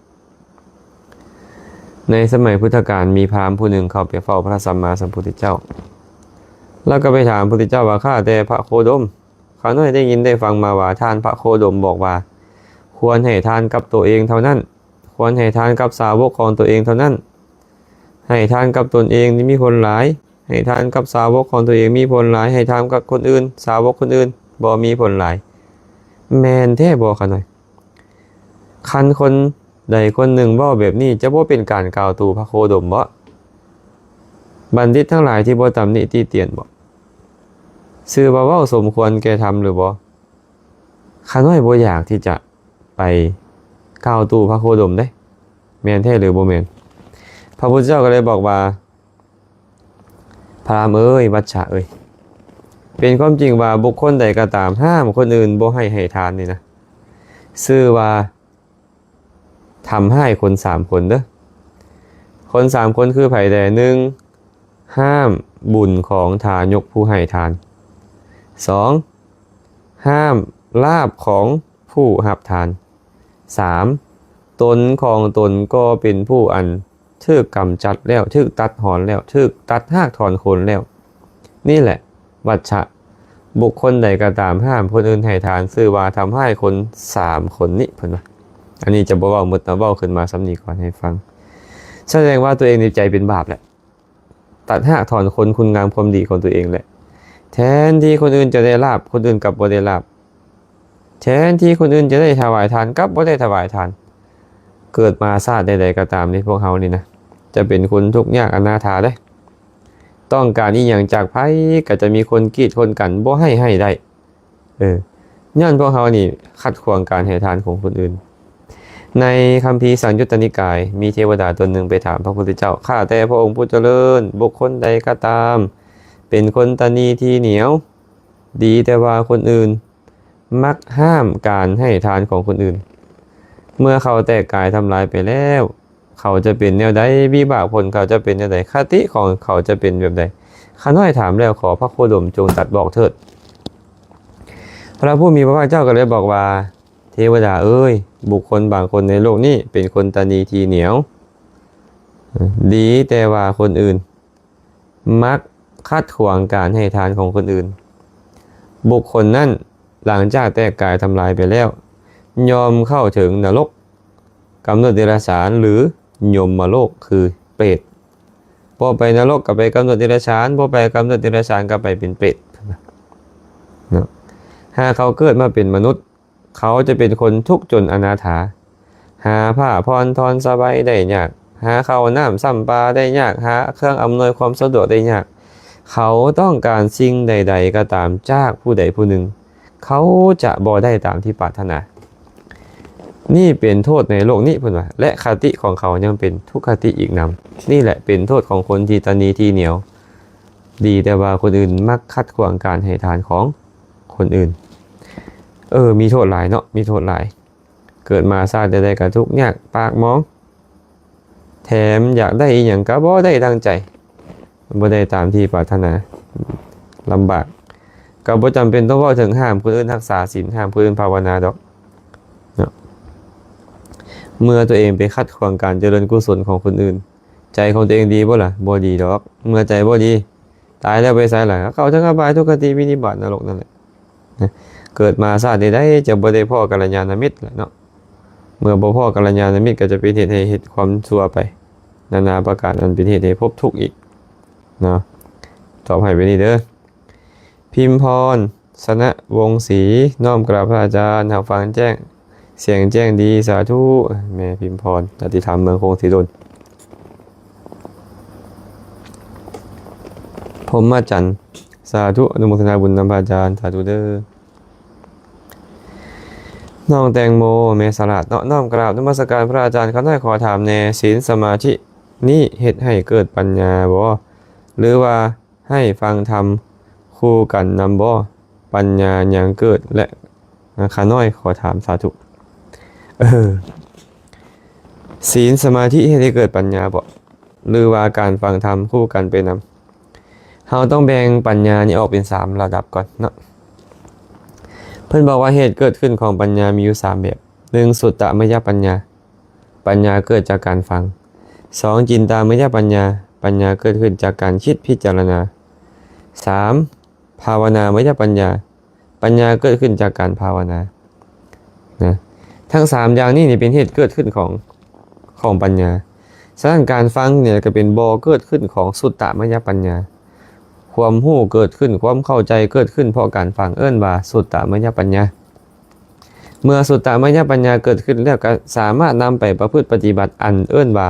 ໃນສະໄໝພຸດທະການ ມີພາມຜູ້ໜຶ່ງເຂົ້າໄປເຝົ້າພະສຳມາສຳພຸດທະເຈົ້າ, ລາວກໍໄປຖາມພຸດທະເຈົ້າວ່າ ຂ້າແຕ່ພະໂຄດົມ, ຂ້ານ້ອຍໄດ້ຍິນໄດ້ຟັງມາວ່າ ທ່ານພະໂຄດົມບອກວ່າ ຄວນໃຫ້ທານກັບໂຕເອງເທົ່ານັ້ນ, ຄວນໃຫ້ທານກັບສາວົກຂອງໂຕເອງເທົ່ານັ້ນ, ໃຫ້ທານກັບຕົນເອງນີ້ມີຜົນຫຼາຍ, ໃຫ້ທານກັບສາວົກຂອງຕົນເອງມີຜົນຫຼາຍ, ໃຫ້ທານກັບຄົນອື່ນ, ສາວົກຄົນອື່ນບໍ່ມີຜົນຫຼາຍ. ແມ່ນແທ້ບໍ່ຂ້ານ້ອຍ? ຄັນຄົນໃດຄົນໜຶ່ງເວົ້າແບບນີ້ ຈະບໍ່ເປັນການກ່າວຕູພະໂຄດົມບໍ? ບັນດິດທັງຫຼາຍທີ່ບໍ່ຕຳໜິຕິຕຽນບໍ? ຊື່ວ່າເວົ້າສົມຄວນແກ່ທຳຫຼືບໍ່? ຂ້ານ້ອຍບໍ່ຢາກທີ່ຈະໄປກ່າວຕູພະໂຄດົມເດ້. ແມ່ນແທ້ຫຼືບໍ່ແມ່ນ? ພະພຸດທະເຈົ້າກໍເລີຍບອກວ່າ ພະລາມເອີຍ ວັດຊະເອີຍ ເປັນຄວາມຈິງວ່າບຸກຄົນໃດກໍຕາມຫ້າມຄົນອື່ນບໍ່ໃຫ້ໃຫ້ທານນີ້ນະ ຊື່ວ່າທຳຮ້າຍຄົນສາມຄົນເດີ້. ຄົນສາມຄົນຄືໃຜແດ່? ໜຶ່ງ ຫ້າມບຸນຂອງທາຍົກຜູ້ໃຫ້ທານ. ສອງ ຫ້າມລາບຂອງຜູ້ຮັບທານ. ສາມ ຕົນຂອງຕົນກໍເປັນຜູ້ອັນຖືກກຳຈັດແລ້ວ, ຖືກຕັດຮອນແລ້ວ, ຖືກຕັດຮາກຖອນໂຄນແລ້ວ. ນີ້ແຫຼະ ວັດຊະ ບຸກຄົນໃດກໍຕາມຫ້າມຄົນອື່ນໃຫ້ທານ ຊື່ວ່າທຳຮ້າຍຄົນສາມຄົນນີ້ ເພິ່ນວ່າ. ອັນນີ້ຈະບໍ່ເວົ້າໝົດນະ, ເວົ້າຂຶ້ນມາສ່ຳນີ້ກ່ອນໃຫ້ຟັງ. ສະແດງວ່າຕົວເອງນີ້ໃຈເປັນບາບແຫຼະ. ຕັດຮາກຖອນໂຄນຄຸນງາມຄວາມດີຂອງຕົວເອງແຫຼະ. ແທນທີ່ຄົນອື່ນຈະໄດ້ລາບ, ຄົນອື່ນກັບບໍ່ໄດ້ລາບ. ແທນທີ່ຄົນອື່ນຈະໄດ້ຖວາຍທານ, ກັບບໍ່ໄດ້ຖວາຍທານ. ເກີດມາຊາດໃດໆກໍຕາມນີ້, ພວກເຮົານີ້ນະ ຈະເປັນຄົນທຸກຍາກອະນາຖາເດ້. ຕ້ອງການອີ່ຫຍັງຈາກໃຜ, ກໍຈະມີຄົນກີດຄົນກັ້ນ, ບໍ່ໃຫ້ໃຫ້ໄດ້. ເອີ ຍ້ອນພວກເຮົານີ້ຂັດຂວາງການໃຫ້ທານຂອງຄົນອື່ນ. ໃນຄຳພີສັງຍຸດຕະນິກາຍ ມີເທວະດາຕົນໜຶ່ງໄປຖາມພະພຸດທະເຈົ້າ, ຂ້າແຕ່ພະອົງຜູ້ຈະເລີນ, ບຸກຄົນໃດກໍຕາມ ເປັນຄົນຕະໜີ່ທີໜຽວ, ດີແຕ່ວ່າຄົນອື່ນ, ມັກຫ້າມການໃຫ້ທານຂອງຄົນອື່ນ, ເມື່ອເຂົາແຕກກາຍທຳລາຍໄປແລ້ວ, ເຂົາຈະເປັນແນວໃດ, ວິບາກຜົນເຂົາຈະເປັນແນວໃດ, ຄະຕິຂອງເຂົາຈະເປັນແບບໃດ? ຂ້ານ້ອຍຖາມແລ້ວ, ຂໍພະໂຄດົມຈົ່ງຕັດບອກເຖີດ. ພະຜູ້ມີພະພາກເຈົ້າກໍເລີຍບອກວ່າ, ເທວະດາເອີຍ, ບຸກຄົນບາງຄົນໃນໂລກນີ້ເປັນຄົນຕະໜີ່ທີໜຽວ, ດີແຕ່ວ່າຄົນອື່ນ, ມັກຂັດຂວາງການໃຫ້ທານຂອງຄົນອື່ນ. ບຸກຄົນນັ້ນ ຫຼັງຈາກແຕກກາຍທຳລາຍໄປແລ້ວ, ຍ່ອມເຂົ້າເຖິງນະລົກ, ກຳເນີດເດຍລະສານ ຫຼື ຍົມມະໂລກ ຄືເປດ. ບໍ່ໄປນະລົກກໍໄປກຳເນີດເດຍລະສານ, ບໍ່ໄປກຳເນີດເດຍລະສານກໍໄປເປັນເປດ. ເນາະ ຫາເຂົາເກີດມາເປັນມະນຸດ, ເຂົາຈະເປັນຄົນທຸກຈົນອະນາຖາ, ຫາຜ້າຜ່ອນທ່ອນສະບາຍໄດ້ຍາກ, ຫາເຂົ້ານ້ຳຊ້ຳປາໄດ້ຍາກ, ຫາເຄື່ອງອຳນວຍຄວາມສະດວກໄດ້ຍາກ. ເຂົາຕ້ອງການສິ່ງໃດໆກໍຕາມຈາກຜູ້ໃດຜູ້ໜຶ່ງ, ເຂົາຈະບໍ່ໄດ້ຕາມທີ່ປາດຖະໜາ. ນີ້ເປັນໂທດໃນໂລກນີ້, ເພິ່ນວ່າ, ແລະ ຄະຕິຂອງເຂົາຍັງເປັນທຸກຄະຕິອີກນຳ. ນີ້ແຫຼະເປັນໂທດຂອງຄົນທີ່ຕະໜີ່ທີໜຽວ, ດີແຕ່ວ່າຄົນອື່ນມັກຂັດຂວາງການໃຫ້ທານຂອງຄົນອື່ນ. ເອີ ມີໂທດຫຼາຍເນາະ, ມີໂທດຫຼາຍ. ເກີດມາຊາດໃດໆກໍທຸກຍາກປາກໝອງ, ແຖມຢາກໄດ້ອີ່ຫຍັງກໍບໍ່ໄດ້ດັ່ງໃຈ, ບໍ່ໄດ້ຕາມທີ່ປາດຖະໜາ, ລຳບາກ. ກໍບໍ່ຈຳເປັນຕ້ອງເວົ້າເຖິງຫ້າມຄົນອື່ນຮັກສາສິນ, ຫ້າມຄົນອື່ນພາວະນາດອກເນາະ. ເມື່ອຕົວເອງໄປຂັດຂວາງການຈະເລີນກຸສົນຂອງຄົນອື່ນ, ໃຈຂອງຕົວເອງດີບໍ່ລະ? ບໍ່ດີດອກ. ເມື່ອໃຈບໍ່ດີ, ຕາຍແລ້ວໄປໃສລະ? ເຂົ້າເຖິງອະບາຍ, ທຸກຄະຕິ, ວິນິບາດ, ນະລົກນັ້ນແຫຼະ. ເກີດມາຊາດໃດໆ ຈະບໍ່ໄດ້ພໍ້ກັນລະຍານະມິດແຫຼະເນາະ. ເມື່ອບໍ່ພໍ້ກັນລະຍານະມິດ ກໍຈະເປັນເຫດໃຫ້ເຮັດຄວາມຊົ່ວໄປນານາປະການ, ອັນເປັນເຫດໃຫ້ພົບທຸກອີກເນາະ. ຕອບໃຫ້ແບບນີ້ເດີ້. ພິມພອນ ຊະນະວົງສີ, ນ້ອມກາບພະອາຈານ, ຮັບຟັງແຈ້ງ, ສຽງແຈ້ງດີ, ສາທຸ. ແມ່ພິມພອນ ລາດຕິທຳ ເມືອງຄົງສີດົນ. ພົມມະຈັນ, ສາທຸ, ອະນຸໂມທະນາບຸນນຳພະອາຈານ, ສາທຸເດີ້. ນ້ອງແຕງໂມ ແມ່ສະຫຼາດເນາະ, ນ້ອມກາບນະມັດສະການພະອາຈານ. ຂ້ານ້ອຍຂໍຖາມແດ່, ສິນສະມາທິນີ້ເຮັດໃຫ້ເກີດປັນຍາບໍ່ ຫຼືວ່າ ໃຫ້ຟັງທຳຄູ່ກັນນຳບໍ່? ປັນຍາຍັງເກີດ ແລະ ຂ້ານ້ອຍຂໍຖາມສາທຸ. ເອີ ສິນສະມາທິເຮັດໃຫ້ເກີດປັນຍາບໍ່ ຫຼືວ່າການຟັງທຳຄູ່ກັນໄປນຳ? ເຮົາຕ້ອງແບ່ງປັນຍານີ້ອອກເປັນສາມລະດັບກ່ອນເນາະ. ເພິ່ນບອກວ່າເຫດເກີດຂຶ້ນຂອງປັນຍາມີຢູ່ສາມແບບ. ໜຶ່ງ ສຸດຕະມະຍະປັນຍາ, ປັນຍາເກີດຈາກການຟັງ. ສອງ ຈິນຕາມະຍະປັນຍາ, ປັນຍາເກີດຂຶ້ນຈາກການຄິດພິຈາລະນາ. ສາມ ພາວະນາມະຍະປັນຍາ, ປັນຍາເກີດຂຶ້ນຈາກການພາວະນາ. ນະ ທັງສາມຢ່າງນີ້ນີ້ເປັນເຫດເກີດຂຶ້ນຂອງ ຂອງປັນຍາ. ສະນັ້ນ ການຟັງນີ້ກໍເປັນບໍ່ເກີດຂຶ້ນຂອງສຸດຕະມະຍະປັນຍາ. ຄວາມຮູ້ເກີດຂຶ້ນ, ຄວາມເຂົ້າໃຈເກີດຂຶ້ນເພາະການຟັງ, ເອີ້ນວ່າສຸດຕະມະຍະປັນຍາ. ເມື່ອສຸດຕະມະຍະປັນຍາເກີດຂຶ້ນແລ້ວ ກໍສາມາດນຳໄປປະພຶດປະຕິບັດ ອັນເອີ້ນວ່າ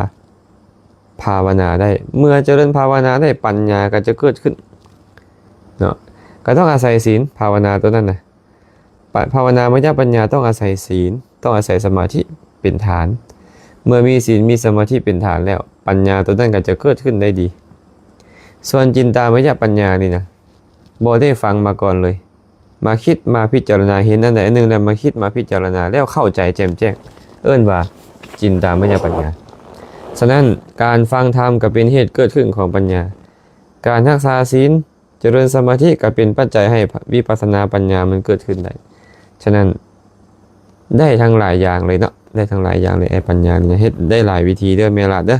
ພາວະນາໄດ້. ເມື່ອຈະເລີນພາວະນາໄດ້ ປັນຍາກໍຈະເກີດຂຶ້ນເນາະ, ກໍຕ້ອງອາໄສສິນພາວະນາຕົວນັ້ນນະ. ປະ ພາວະນາມະຍະປັນຍາຕ້ອງອາໄສສິນ, ຕ້ອງອາໄສສະມາທິເປັນຖານ. ເມື່ອມີສິນ ມີສະມາທິເປັນຖານແລ້ວ ປັນຍາຕົວນັ້ນກໍຈະເກີດຂຶ້ນໄດ້ດີ. ສ່ວນຈິນຕາມະຍະປັນຍານີ້ນະ ບໍ່ໄດ້ຟັງມາກ່ອນເລີຍ ມາຄິດ ມາພິຈາລະນາ ເຫັນອັນໃດອັນໜຶ່ງແລ້ວມາຄິດ ມາພິຈາລະນາ ແລ້ວເຂົ້າໃຈແຈ່ມແຈ້ງ ເອີ້ນວ່າຈິນຕາມະຍະປັນຍາ. ສະນັ້ນ ການຟັງທຳກໍເປັນເຫດເກີດຂຶ້ນຂອງປັນຍາ. ການຮັກສາສິນ ຈະເລີນສະມາທິກໍເປັນປັດໄຈໃຫ້ວິປັດສະນາປັນຍາມັນເກີດຂຶ້ນໄດ້. ສະນັ້ນ ໄດ້ທັງຫຼາຍຢ່າງເລີຍເນາະ ໄດ້ທັງຫຼາຍຢ່າງເລີຍ. ໄອ້ປັນຍານີ້ເຮັດໄດ້ຫຼາຍວິທີເດີແມ່ຫຼານເດີ.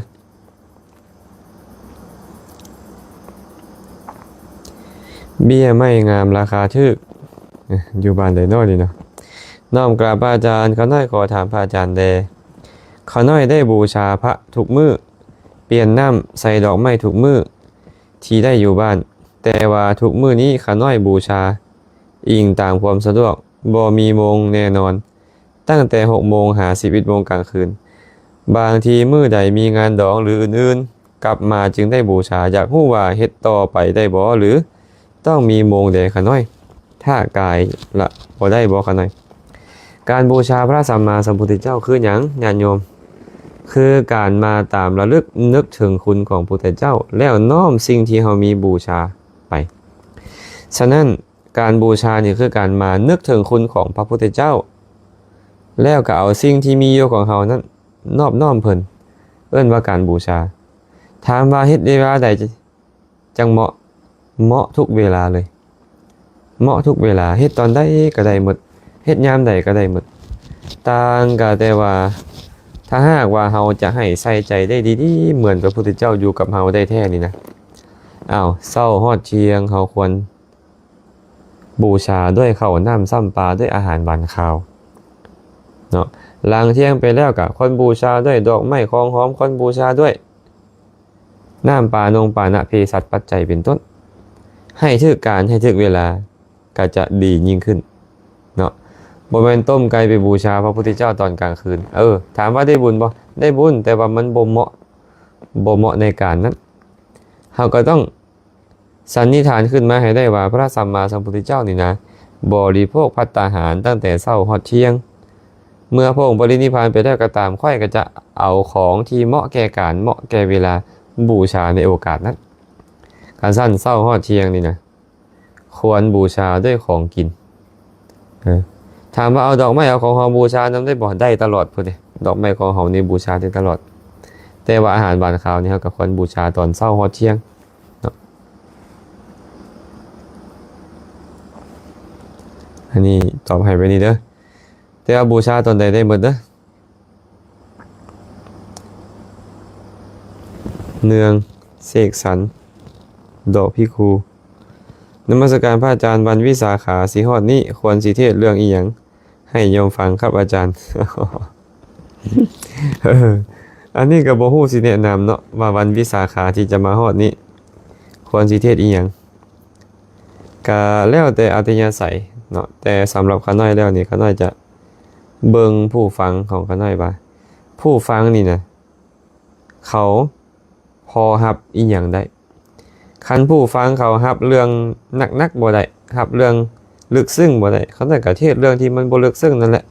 ເບ້ຍໄມ້ງາມລາຄາຖືກ ຢູ່ບ້ານໃດເນາະນີ້ເນາະ? ນ້ອມກາບພະອາຈານ, ຂ້ານ້ອຍຂໍຖາມພະອາຈານແດ່. ຂ້ານ້ອຍໄດ້ບູຊາພະທຸກມື້, ປ່ຽນນ້ຳໃສ່ດອກໄມ້ທຸກມື້ທີ່ໄດ້ຢູ່ບ້ານ, ແຕ່ວ່າທຸກມື້ນີ້ຂ້ານ້ອຍບູຊາອີງຕາມຄວາມສະດວກ, ບໍ່ມີໂມງແນ່ນອນ. ຕັ້ງແຕ່ຫົກໂມງຫາສິບເອັດໂມງກາງຄືນ. ບາງທີມື້ໃດມີງານດອງ ຫຼື ອື່ນໆ ກັບມາຈຶ່ງໄດ້ບູຊາ. ຢາກຮູ້ວ່າເຮັດຕໍ່ໄປໄດ້ບໍ່ ຫຼື ຕ້ອງມີໂມງແດ່ຂະນ້ອຍ? ຖ້າກາຍລະບໍ່ໄດ້ບໍ່ຂະນ້ອຍ? ການບູຊາພະສຳມາສຳພຸດທະເຈົ້າຄືຫຍັງ ຍາດໂຍມ? ຄືການມາຕາມລະລຶກນຶກເຖິງຄຸນຂອງພຸດທະເຈົ້າ ແລ້ວນ້ອມສິ່ງທີ່ເຮົາມີບູຊາໄປ. ສະນັ້ນ ການບູຊານີ້ຄືການມານຶກເຖິງຄຸນຂອງພະພຸດທະເຈົ້າ ແລ້ວກໍເອົາສິ່ງທີ່ມີຢູ່ຂອງເຮົານັ້ນນອບນ້ອມເພິ່ນ, ເອີ້ນວ່າການບູຊາ. ຖາມວ່າເຮັດເວລາໃດຈັ່ງເໝາະ? ເໝາະທຸກເວລາເລີຍ, ເໝາະທຸກເວລາ, ເຮັດຕອນໃດກໍໄດ້ໝົດ, ເຮັດຍາມໃດກໍໄດ້ໝົດ. ຕ່າງກໍແຕ່ວ່າ ຖ້າຫາກວ່າເຮົາຈະໃຫ້ໃສ່ໃຈໄດ້ດີໆ ເໝືອນພະພຸດທະເຈົ້າຢູ່ກັບເຮົາໄດ້ແທ້ນີ້ນະ, ອ້າວ ເຊົ້າຮອດທ່ຽງເຮົາຄວນ ບູຊາດ້ວຍເຂົ້ານ້ຳຊ້ຳປາ ດ້ວຍອາຫານຫວານຄາວເນາະ. ຫຼັງທ່ຽງໄປແລ້ວກໍຄວນບູຊາດ້ວຍດອກໄມ້ຂອງຫອມ, ຄວນບູຊາດ້ວຍນ້ຳປານົງປານະເພສັດປັດໄຈເປັນຕົ້ນ. ໃຫ້ຖືກການ ໃຫ້ຖືກເວລາ ກໍຈະດີຍິ່ງຂຶ້ນເນາະ. ບໍ່ແມ່ນຕົ້ມໄກ່ໄປບູຊາພະພຸດທະເຈົ້າຕອນກາງຄືນ. ເອີ ຖາມວ່າໄດ້ບຸນບໍ່? ໄດ້ບຸນ, ແຕ່ວ່າມັນບໍ່ເໝາະ, ບໍ່ເໝາະໃນການນັ້ນ. ເຮົາກໍຕ້ອງ ສັນນິຖານຂຶ້ນມາໃຫ້ໄດ້ວ່າ ພະສຳມາສຳພຸດທະເຈົ້ານີ້ນະ ບໍລິໂພກພັດຕາຫານຕັ້ງແຕ່ເຊົ້າຮອດທ່ຽງ. ເມື່ອພະອົງປະລິນິບພານໄປແລ້ວກໍຕາມ, ຂ້ອຍກໍຈະເອົາຂອງທີ່ເໝາະແກ່ການ, ເໝາະແກ່ເວລາ ບູຊາໃນໂອກາດນັ້ນ. ຄັນຊັ້ນເຊົ້າຮອດທ່ຽງນີ້ນະ ຄວນບູຊາດ້ວຍຂອງກິນ. ເອີ ຖາມວ່າເອົາດອກໄມ້ ເອົາຂອງຫອມບູຊານຳໄດ້ບໍ່? ໄດ້ຕະຫຼອດພຸ້ນເດ. ດອກໄມ້ຂອງຫອມນີ້ບູຊາໄດ້ຕະຫຼອດ. ແຕ່ວ່າອາຫານຫວານຄາວນີ້ ເຮົາກໍຄວນບູຊາຕອນເຊົ້າຮອດທ່ຽງເນາະ. ອັນນີ້ຕອບໃຫ້ໄປນີ້ເດີ. ແຕ່ວ່າບູຊາຕອນໃດໄດ້ໝົດເດີ. ເນືອງ ເສກສັນ ດອກພິຄູ. ນະມັດສະການພະອາຈານ, ວັນວິສາຂາຊິຮອດນີ້ ຄວນຊິເທດເລື່ອງອີ່ຫຍັງໃຫ້ໂຍມຟັງຄັບອາຈານ? ເອີ ອັນນີ້ກໍບໍ່ຮູ້ຊິແນະນຳເນາະ ວ່າວັນວິສາຂາທີ່ຈະມາຮອດນີ້ ຄວນຊິເທດອີ່ຫຍັງ? ກະແລ້ວແຕ່ອັດທະຍາໄສເນາະ, ແຕ່ສຳລັບຂ້ານ້ອຍແລ້ວນີ້ ຂ້ານ້ອຍຈະເບິ່ງຜູ້ຟັງຂອງຂ້ານ້ອຍວ່າ ຜູ້ຟັງນີ້ນະ ເຂົາພໍຮັບອີ່ຫຍັງໄດ້. ຄັນຜູ້ຟັງເຂົາຮັບເລື່ອງໜັກໆບໍ່ໄດ້, ຮັບເລື່ອງເລິກເຊິ່ງບໍ່ໄດ້, ຂ້ານ້ອຍກະເທດເລື່ອງທີ່ມັນບໍ່ເລິກເຊິ່ງນັ້ນແຫຼະ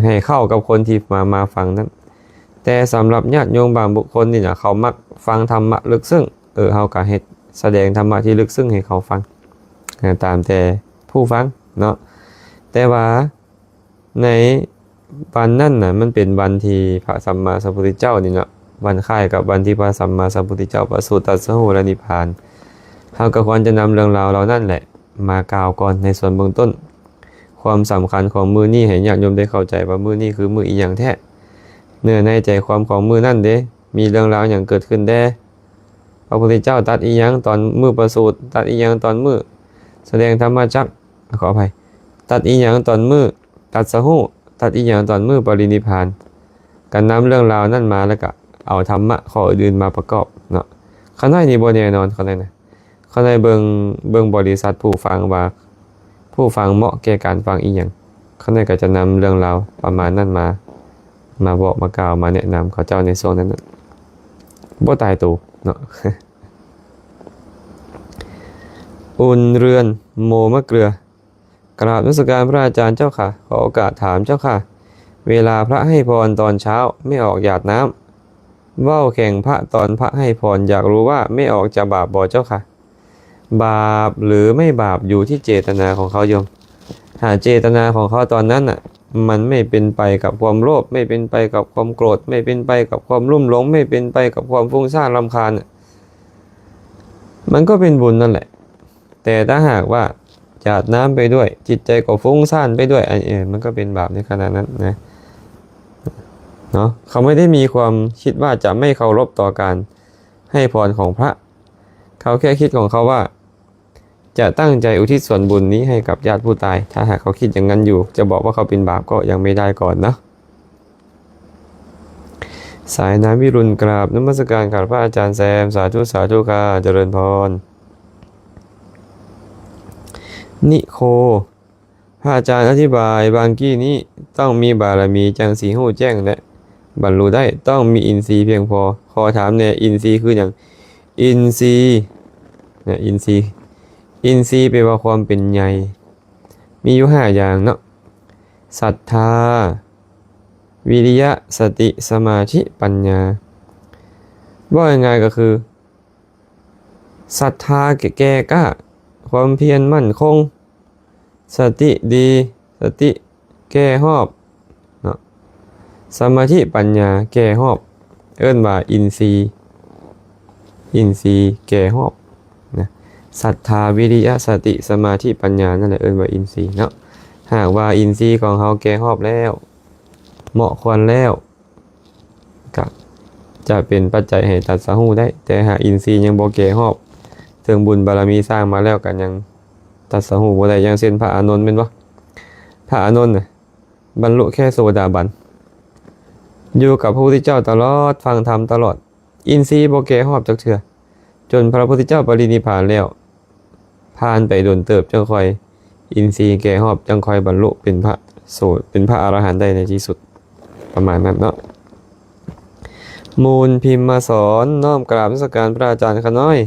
ໃຫ້ເຂົ້າກັບຄົນທີ່ມາ, ມາຟັງນັ້ນ. ແຕ່ສຳລັບຍາດໂຍມບາງບຸກຄົນນີ້ນະ ເຂົາມັກຟັງທຳມະເລິກເຊິ່ງ, ເອີ ເຮົາກະເຮັດສະແດງທຳມະທີ່ເລິກເຊິ່ງໃຫ້ເຂົາຟັງ ເອີ ຕາມແຕ່ຜູ້ຟັງເນາະ. ແຕ່ວ່າໃນວັນນັ້ນນະ ມັນເປັນວັນທີ່ພະສຳມາສຳພຸດທະເຈົ້ານີ້ເນາະ, ວັນຄ້າຍກັບວັນທີ່ພະສຳມາສຳພຸດທະເຈົ້າປະສູດຕັດສະຮູ້ ແລະ ນິບພານ, ເຮົາກໍຄວນຈະນຳເລື່ອງລາວເຫຼົ່ານັ້ນແຫຼະ ມາກ່າວກ່ອນໃນສ່ວນເບື້ອງຕົ້ນ. ຄວາມສຳຄັນຂອງມື້ນີ້ໃຫ້ຍາດໂຍມໄດ້ເຂົ້າໃຈວ່າມື້ນີ້ຄືມື້ອີ່ຫຍັງແທ້, ເນື້ອໃນໃຈຄວາມຂອງມື້ນັ້ນເດ ມີເລື່ອງລາວຫຍັງເກີດຂຶ້ນແດ່, ພະພຸດທະເຈົ້າຕັດອີ່ຫຍັງຕອນມື້ປະສູດ, ຕັດອີ່ຫຍັງຕອນມື້ສະແດງທຳມະຈັກ, ຂໍອະໄພ, ຕັດອີ່ຫຍັງຕອນມື້ຕັດສະຮູ້, ຕັດອີ່ຫຍັງຕອນມື້ປະລິນິບພານ, ກໍນຳເລື່ອງລາວນັ້ນມາ ແລ້ວກໍເອົາທຳມະຂໍ້ອື່ນໆມາປະກອບເນາະ. ຂ້ານ້ອຍນີ້ບໍ່ແນ່ນອນ, ຂ້ານ້ອຍນະ ຂ້ານ້ອຍເບິ່ງ, ເບິ່ງບໍລິສັດຜູ້ຟັງວ່າ ຜູ້ຟັງເໝາະແກ່ການຟັງອີ່ຫຍັງ, ຂ້ານ້ອຍກໍຈະນຳເລື່ອງລາວປະມານນັ້ນມາ, ມາບອກ, ມາກ່າວ, ມາແນະນຳເຂົາເຈົ້າໃນຊ່ວງນັ້ນນະ, ບໍ່ຕາຍໂຕເນາະ. ອຸ່ນເຮືອນ ໂມມະເກືອ. ກາບນະມັດສະການພະອາຈານເຈົ້າຄ່ະ, ຂໍໂອກາດຖາມເຈົ້າຄ່ະ, ເວລາພະໃຫ້ພອນຕອນເຊົ້າ ແມ່ອອກຢາດນ້ຳ ເວົ້າແຂ່ງພະຕອນພະໃຫ້ພອນ ຢາກຮູ້ວ່າແມ່ອອກຈະບາບບໍ່ເຈົ້າຄະ? ບາບຫຼືໄມ່ບາບຢູ່ທີ່ເຈດຕະນາຂອງເຂົາໂຍມ. ຖ້າເຈດຕະນາຂອງເຂົາຕອນນັ້ນນະ ມັນໄມ່ເປັນໄປກັບຄວາມໂລບ, ໄມ່ເປັນໄປກັບຄວາມໂກດ, ໄມ່ເປັນໄປກັບຄວາມລຸ່ມຫຼົງ, ໄມ່ເປັນໄປກັບຄວາມຟຸ້ງຊ້ານລຳຄານນະ, ມັນກໍເປັນບຸນນັ້ນແຫຼະ. ແຕ່ຖ້າຫາກວ່າຢາດນ້ຳໄປດ້ວຍ, ຈິດໃຈກໍຟຸ້ງຊ້ານໄປດ້ວຍ, ອັນ ເອີ ມັນກໍເປັນບາບໃນຂະນະນັ້ນນະ ເນາະ. ເຂົາໄມ່ໄດ້ມີຄວາມຄິດວ່າຈະໄມ່ເຄົາລົບຕໍ່ການໃຫ້ພອນຂອງພະ. ເຂົາແຄ່ຄິດຂອງເຂົາວ່າ ຈະຕັ້ງໃຈອຸທິດສ່ວນບຸນນີ້ໃຫ້ກັບຍາດຜູ້ຕາຍ. ຖ້າຫາກເຂົາຄິດຢ່າງນັ້ນຢູ່, ຈະບອກວ່າເຂົາເປັນບາບກໍຍັງໄມ່ໄດ້ກ່ອນເນາະ. ສາຍນ້ຳວິລຸນ ກາບນະມັດສະການຄັບພະອາຈານແຊມ. ສາທຸ ສາທຸຄ່ະ ຈະເລີນພອນ. ນິໂຄ ພະອາຈານອະທິບາຍບາງກີ້ນີ້ ຕ້ອງມີບາລະມີຈັ່ງຊິຮູ້ແຈ້ງ ແລະ ບັນລຸໄດ້, ຕ້ອງມີອິນຊີພຽງພໍ. ຂໍຖາມແດ່ ອິນຊີຄືຫຍັງ? ອິນຊີນະ ອິນຊີ ອິນຊີແປວ່າຄວາມເປັນໃຫຍ່ ມີຢູ່ຫ້າຢ່າງເນາະ, ສັດທາ, ວິລິຍະ, ສະຕິ, ສະມາທິ, ປັນຍາ. ເວົ້າງ່າຍໆກໍຄື ສັດທາແກ່ກ້າ, ຄວາມພຽນໝັ້ນຄົງ, ສະຕິດີ, ສະຕິແກ່ຮອບເນາະ, ສະມາທິປັນຍາແກ່ຮອບ, ເອີ້ນວ່າອິນຊີ, ອິນຊີແກ່ຮອບນະ. ສັດທາ, ວິລິຍະ, ສະຕິ, ສະມາທິ, ປັນຍາ ນັ້ນແຫຼະເອີ້ນວ່າອິນຊີເນາະ. ຫາກວ່າອິນຊີຂອງເຮົາແກ່ຮອບແລ້ວ, ເໝາະຄວນແລ້ວ, ກະຈະເປັນປັດໄຈໃຫ້ຕັດສະຮູ້ໄດ້, ແຕ່ຫາກອິນຊີຍັງບໍ່ແກ່ຮອບ, ເຖິງບຸນບາລະມີສ້າງມາແລ້ວກະຍັງຕັດສະຮູ້ບໍ່ໄດ້. ຢ່າງເຊັ່ນພະອານົນແມ່ນບໍ່? ພະອານົນນະ ບັນລຸແຄ່ໂສດາບັນ, ຢູ່ກັບພະພຸດທະເຈົ້າຕະຫຼອດ, ຟັງທຳຕະຫຼອດ, ອິນຊີບໍ່ແກ່ຮອບຈັກເທື່ອ, ຈົນພະພຸດທະເຈົ້າປະລິນິບພານແລ້ວ. ຜ່ານໄປດົນເຕີບ ຈັ່ງຄ່ອຍ ອິນຊີແກ່ຮອບ ຈັ່ງຄ່ອຍບັນລຸເປັນພະໂສ ເປັນພະອະລະຫັນໄດ້ໃນທີ່ສຸດ ປະມານນັ້ນເນາະ. ມູນພິມມະສອນ ນ້ອມກາບນະມັດສະການພະອາຈານ. ຂະນ້ອຍ